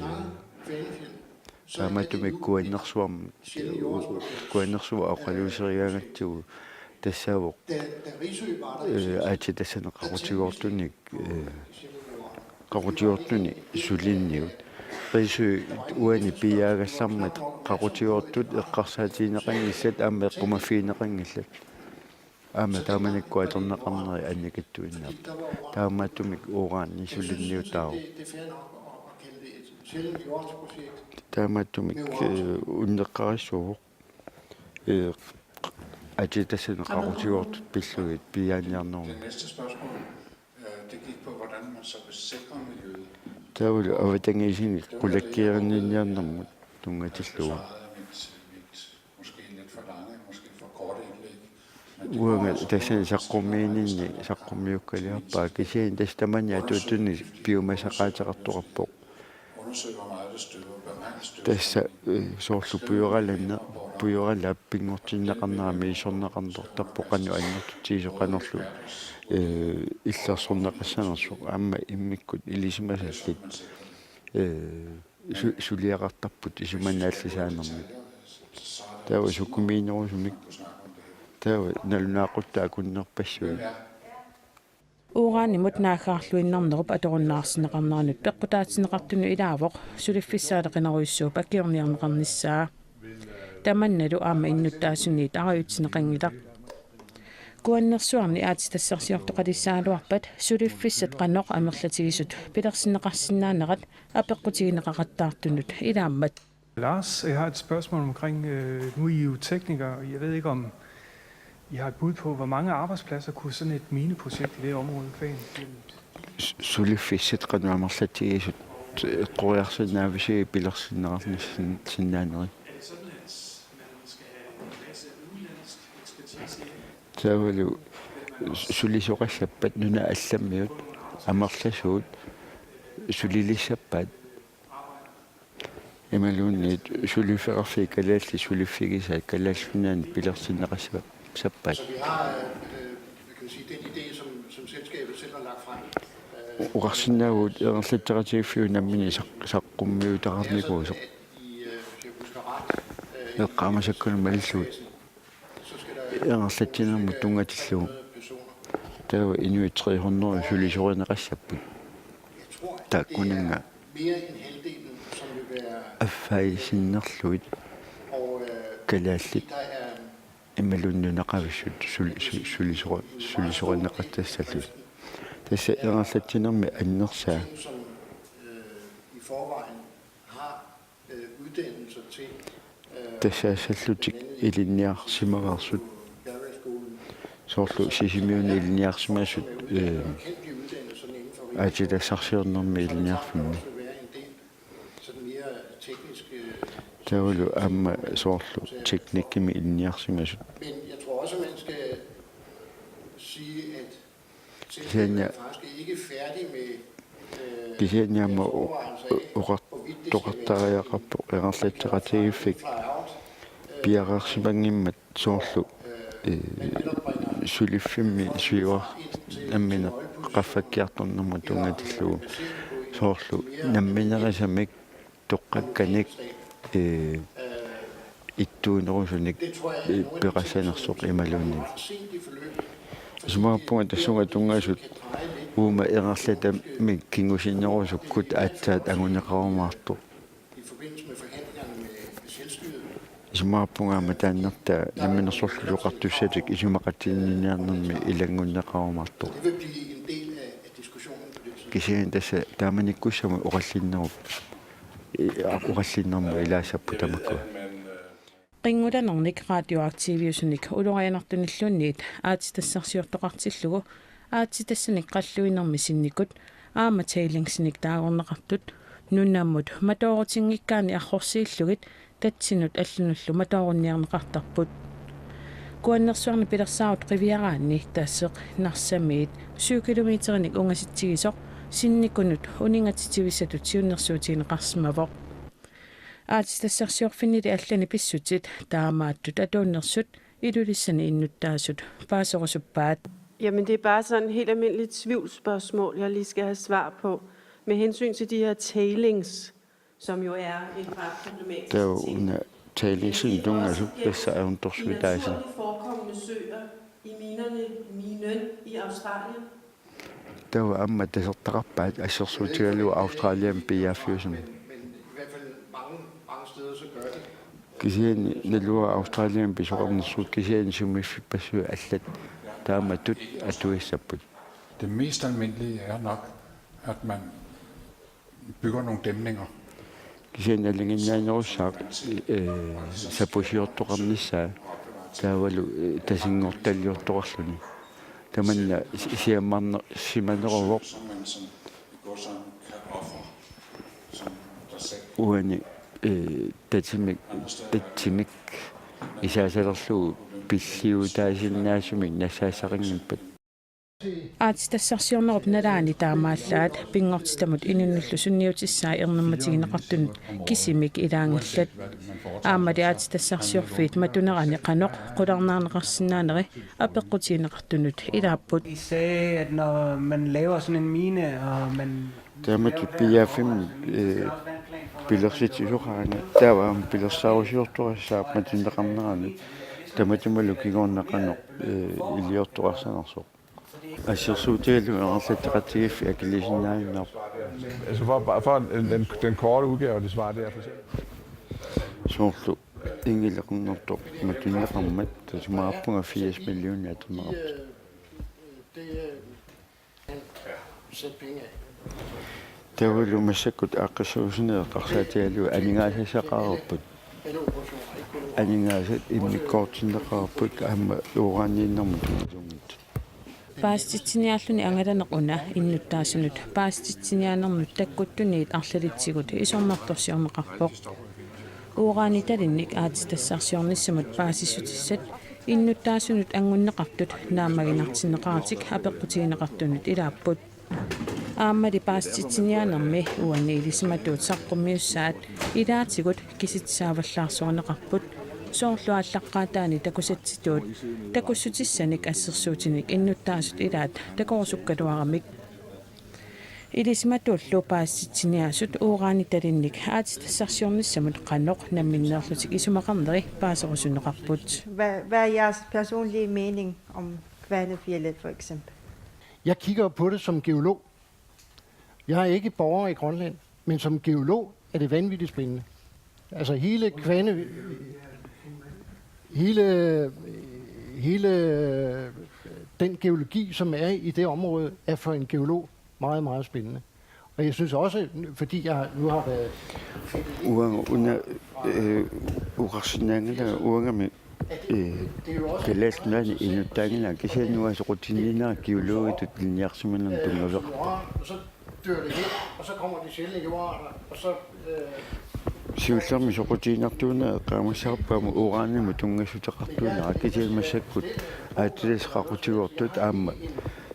taamaattumik Kuannersuarmi, Kuannersuaq oqaluuserigaangatsigu tassaavoq, øh, aatsitassanik qaqutigoortunik, øh, qaqutigoortunik suliniut. Risø uani piiaagallarmat qaqutigoortut eqqarsaatigineqanngillat aamma eqqumaffigineqanngillat. Aamma taamanikkut atorneqarneri annikitsuinnarput. Taamaattumik urani suliniutaavoq. Taamaattumik, øh, unneqqarissuuvoq. Øh, aatsitassanik qaqutigoortut pillugit piiaaniarnermut. Det næste spørgsmål, øh, det gik på, hvordan man så vil sikre miljøet. Taavalu avatangiisinit qulakkeerinninniarnermut tunngatillugu. Svaret er mit, mit måske lidt for lange, måske for korte indlæg. Men det Uanga var også tassani glimrende, saqqummiininni saqqummiukkaliarpara kisianni tassa tamanna atuuttunik piumasaqaateqartoqarpoq. Undersøge, hvor meget det støver, hvor meget det støver. Tassa, øh, soorlu pujoralanne, pujoralaap pinngortinneqarnera misissorneqartarpoq qanoq annertutigisoq qanorlu, øh, illersorneqassanersoq aamma immikkut ilisimasallit, øh, su-, suliaqartarput isumannaallisaanermik. Taava sukumiinerusumik. Taava nalunaaquttat akunnerpassuit. Uranimut naaggaarluinnarnerup atorunnaarsinneqarneranut peqqutaatinneqartunut ilaavoq suliffissaata qinerujussuup akiorniarneqarnissaa. Tamannalu aamma innuttaasuniit arajutsineqanngilaq. Kuannersuarni aatsitassarsiortoqalissagaluarpat suliffissat qanoq amerlatigisut pilersinneqarsinnaanerat apeqqutigineqaqattaartunut ilaammat. Lars, jeg har et spørgsmål omkring, øh, nu er I jo teknikere, og jeg ved ikke, om I har et bud på, hvor mange arbejdspladser kunne sådan et mineprojekt i det område få ind? Su-, suliffissat qanoq amerlatigisut eqqoriarsinnaavisi pilersinneqarnissin-, sinnaanerit? Taavalu su-, sulisoqassappat nunat allammiut amerlasuut sulilissappat imaluunniit suliffeqarfiit kalaallit suliffigisaat Kalaallit Nunaanni pilersinneqassappat. Så vi har, øh, øh, hvad kan man sige, den idé, som, som selskabet selv har lagt frem. Oqarsinnaavugut ingerlatseqatigiiffiup nammineq saq-, saqqummiuteqarnikuusoq. I, øh, hvis jeg husker ret, øh, Eqqaamasakkanut malillugu ingerlatsinermut tunngatillugu. Taava inuit tre hundrede sulisorineqassapput. Taakkuninnga mere end halvdelen, som vil være, affaasinnerlugit og øh, kalaallit der er imaluunniit nunaqavissut sul-, su-, sulisori-, sulisorineqattassallugit. Tassa ingerlatsinermi annersaa. Som øh, i forvejen har øh, uddannelser til øh, Tassaassallutik ilinniarsimareersut. Lærerskolen. Soorlu Sisimiuni ilinniarsimasut, øh, Kan blive uddannet sådan inden for aatsitassarsiornermi ilinniarfimmi. Vil være en del sådan mere teknisk. Øh, Taavalu aamma soorlu teknikkimi ilinniarsimasut. Men jeg tror også, man skal sige, at Kisianni, faktisk ikke er færdig med øh, kisianni aamma o-, o-, oqartoqartariaqarpoq ingerlatseqatigiiffik piareersimanngimmat soorlu, øh, suliffimmi siuar-, nammineq qaffakkiartornermut tunngatillugu soorlu namminerisamik toqqakkanik, ee, ittuunerusunik, ee, peqassanersoq imaluunniit. Isumaqarpunga tassunga tunngasut uuma ingerlatamik kingusinnerusukkut aatsaat anguneqarumaartoq. Isumaqarpunga aamma taanna namminersorlutik oqartussatik isumaqatigiinniarnermi ilanngunneqarumaartoq. Kisianni tassa taamanikkussamut oqallinnerup, ee, oqallinnermut ilaassapput tamakkua. Qinngulanernik radioaktiviusunik ulorianartunilluunniit aatsitassarsiortoqartillugu aatsitassanik qalluinermi sinnikut aamma tailingsinik taagorneqartut nunamut matoorutinngikkaanni arrorsiillugit tatsinut allanullu matoorunniarneqartarput. Kuannersuarni pilersaarut qiviaraanni Taseq Narsamiit syv kilometerinik ungasitsigisoq sinnikunut uningatitsivissatut siunnersuutigineqarsimavoq. Aatsitassarsiorfinnili allani pissutsit taamaattut atuunnersut Ilulissani innuttaasut paaserusuppaat. Jamen, det er bare sådan et helt almindeligt tvivlsspørgsmål, jeg lige skal have svar på. Med hensyn til de her tailings, som jo er en ret problematisk ting. Taava una tailingsinik tunngasut tassa ajornartorsiutaasut. I naturligt forekommende søer i minerne Minøn i Australien. Taava aamma tasertaqarpaat assersuutigalugu Australiami piiaaffiusumik. Kisianni naluara Australiami pisoqarnersut kisianni sumiiffippassuit allat taamatut atuissapput. Det mest almindelige er nok, at man bygger nogle dæmninger. Kisianni nalinginnaanerussaaq, ee, sapusiortoqarnissaa taavalu, ee, tasinngortalliortoqarluni. Tamanna si-, siammarner-, simaneruvoq. Uani, ee, tatsimik, tatsimik isaasalerlugu pilliutaasinnaasumik nassaassaqanngippat. Aatsitassarsiornerup nalaani taamaallaat pinngortitamut inunnullu sunniutissai ernummatigineqartunut kisimik ilaanngillat. Aammali aatsitassarsiorfiit matunerani qanoq qularnaarneqarsinnaaneri apeqqutigineqartunut ilaapput. De sagde, at når man laver sådan en mine, og man Taamatut piiaaffimmik, ee, pilersitsisoqaraangat taava aamma pilersaarusiortorissaaq matuneqarnerani tamatumalu kingorna qanoq, ee, iliortoqarsanersoq. Assersuutigalugu ingerlatseqatigiiffik akiliisinnaajunnaarpoq. Altså for, for den, den, den korte udgave af det svar, det er for eksempel. Soorlu inngileqarnertoq matuneqarmat tasumaqarpunga firs millioner atorneqartoq. Taavalu massakkut aaqqissuussineq eqqarsaatigalugu aningaasassaqareerput. Aningaasat immikkoortinneqareerput aamma uuraaniinnermut tunngasunngitsut. Paasititsiniaalluni angalaneq una innuttaasunut paasititsiniaanermut takkuttuniit arlalitsigut isornartorsiorneqarpoq. Uuraanitalinnik aatsitassarsiornissamut paasissutissat innuttaasunut anngunneqartut naammaginartinneqaratik apeqqutigineqartunut ilaapput. Aammali paasititsiniaanermi uani ilisimatuut saqqummiussaat ilaatigut kisitsaavallaarsuarneqarput, soorlu aallaqqaataani takusatsitut takussutissanik assersuutinik innuttaasut ilaat takorusukkaluaramik. Ilisimatuullu paasititsiniaasut uuraanitalinnik aatsitassarsiornissamut qanoq namminneerlutik isumaqarneri paaserusunneqarput. Hvad, hvad er jeres personlige mening om Kvanefjeldet for eksempel? Jeg kigger på det som geolog. Jeg er ikke borger i Grønland, men som geolog er det vanvittigt spændende. Altså hele Kvane, hele, hele den geologi, som er i det område, er for en geolog meget, meget spændende. Og jeg synes også, fordi jeg nu har været Uanga una, eh, oqarsinnaanngilanga uangami, eh, Kalaallit Nunaanni inuttaanngilanga kisianni uanga soqutigininnera geologitut ilinniarsimanermut tunngaveqarpoq. Og så dør det hen, og så kommer de sjældne jordarter, og så, øh, Siullermik soqutiginartuunera eqqaamasassarput aamma uranimut tunngassuteqartuunera kisianni massakkut aatsitassat qaqutigoortut aamma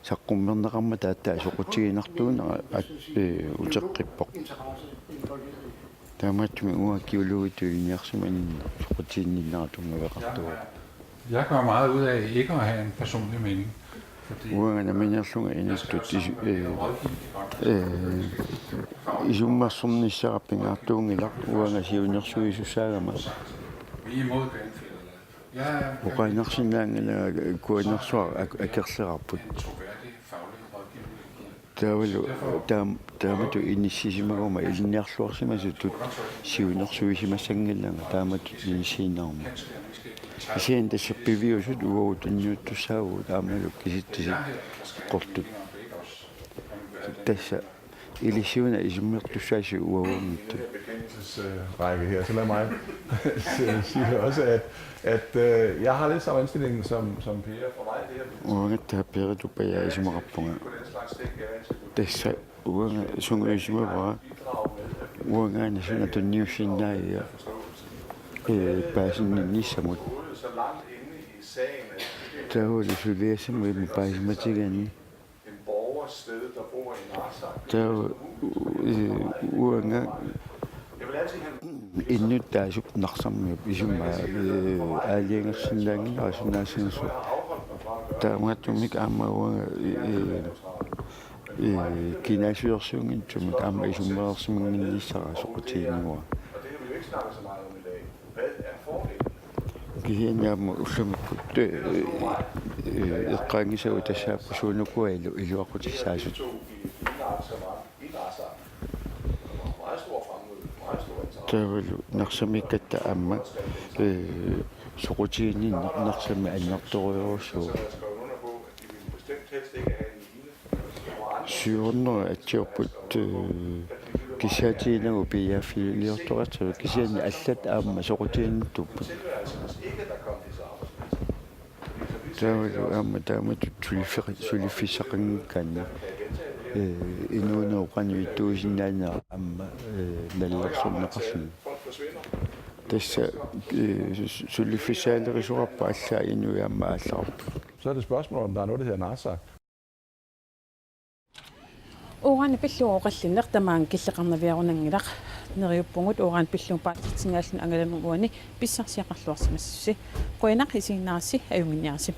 saqqummerneqarmata aatsaat soqutiginartuunera at-, eh, uteqqippoq. Taamaattumik uanga geologitut ilinniarsimaninni soqutiginninnera tunngaveqartuuvoq. Jeg gør meget ud af ikke at have en personlig mening. Uanga nammineerlunga inuttut isu-, ee, ee, isummersornissara pingaartuunngilaq uanga siunnersuisussaagama. Oqaannarsinnaanngilanga kuannersuaq ak-, akerlerarput. Taavalu taam-, taamatut inissisimaguma ilinniarluarsimasutut siunnersuisimassanngilanga taamatut inissiinnaruma. Kisianni tassa piviusut uagut tunniuttussaavugut aammalu kisitsisit eqqortut. Tassa ilissiuna isummertussaasut uagutsinni. Række her, så lad mig sige også, at, at øh, jeg har lidt samme indstilling som, som Per. For mig det her Uangattaaq Peerituppa isumaqarpunga. Tassa uanga sungiusimavara. Uangaana suna tunniussinnaagiga, ee, paasinninnissamut. Taavalu suliassamut ima paasimatigaanni. Taava, ee, uanga innuttaasup Narsarmiup isummaa, ee, aalajangersinnaanngilara sunaassanersoq. Taamaattumik aamma uanga, ee, ee, kinaassusersuunngitsumik aamma isummereersimannginnissara soqutiginikuuara. Kisianni aamma ullumikkut, ee, ee, eqqaanngisagut tassaapput suunukua ilu-, iluaqutissaasut. Taavalu Narsarmiikkatta aamma, ee, soqutiginninneq Narsarmi annertoorujussuuvoq. Syv hundrede atsiorput, ee, kissaatiginagu piiaaffiliortoqassasoq kisianni allat aamma soqutiginnittut. Taavalu aamma taamatut suliffi-, suliffissaqanngikkaanni, ee, inuunerup qanoq ittuusinnaanera aamma, ee, nalilersorneqarluni. Tassa, ee, su-, suliffissaaleqisoqarpoq allaat inuit aamma aallarput. Så er det et spørgsmål, om der er noget, der hedder Narsaq. Uranip pillugu oqallinneq tamaanga killeqarnaviarunanngilaq. Neriuppugut uranip pillugu paasisitsiniarluni angalanerani uani pissarsiaqarluarsimassusi. Qujanaq isiginnaarassi, ajunnginniarisi.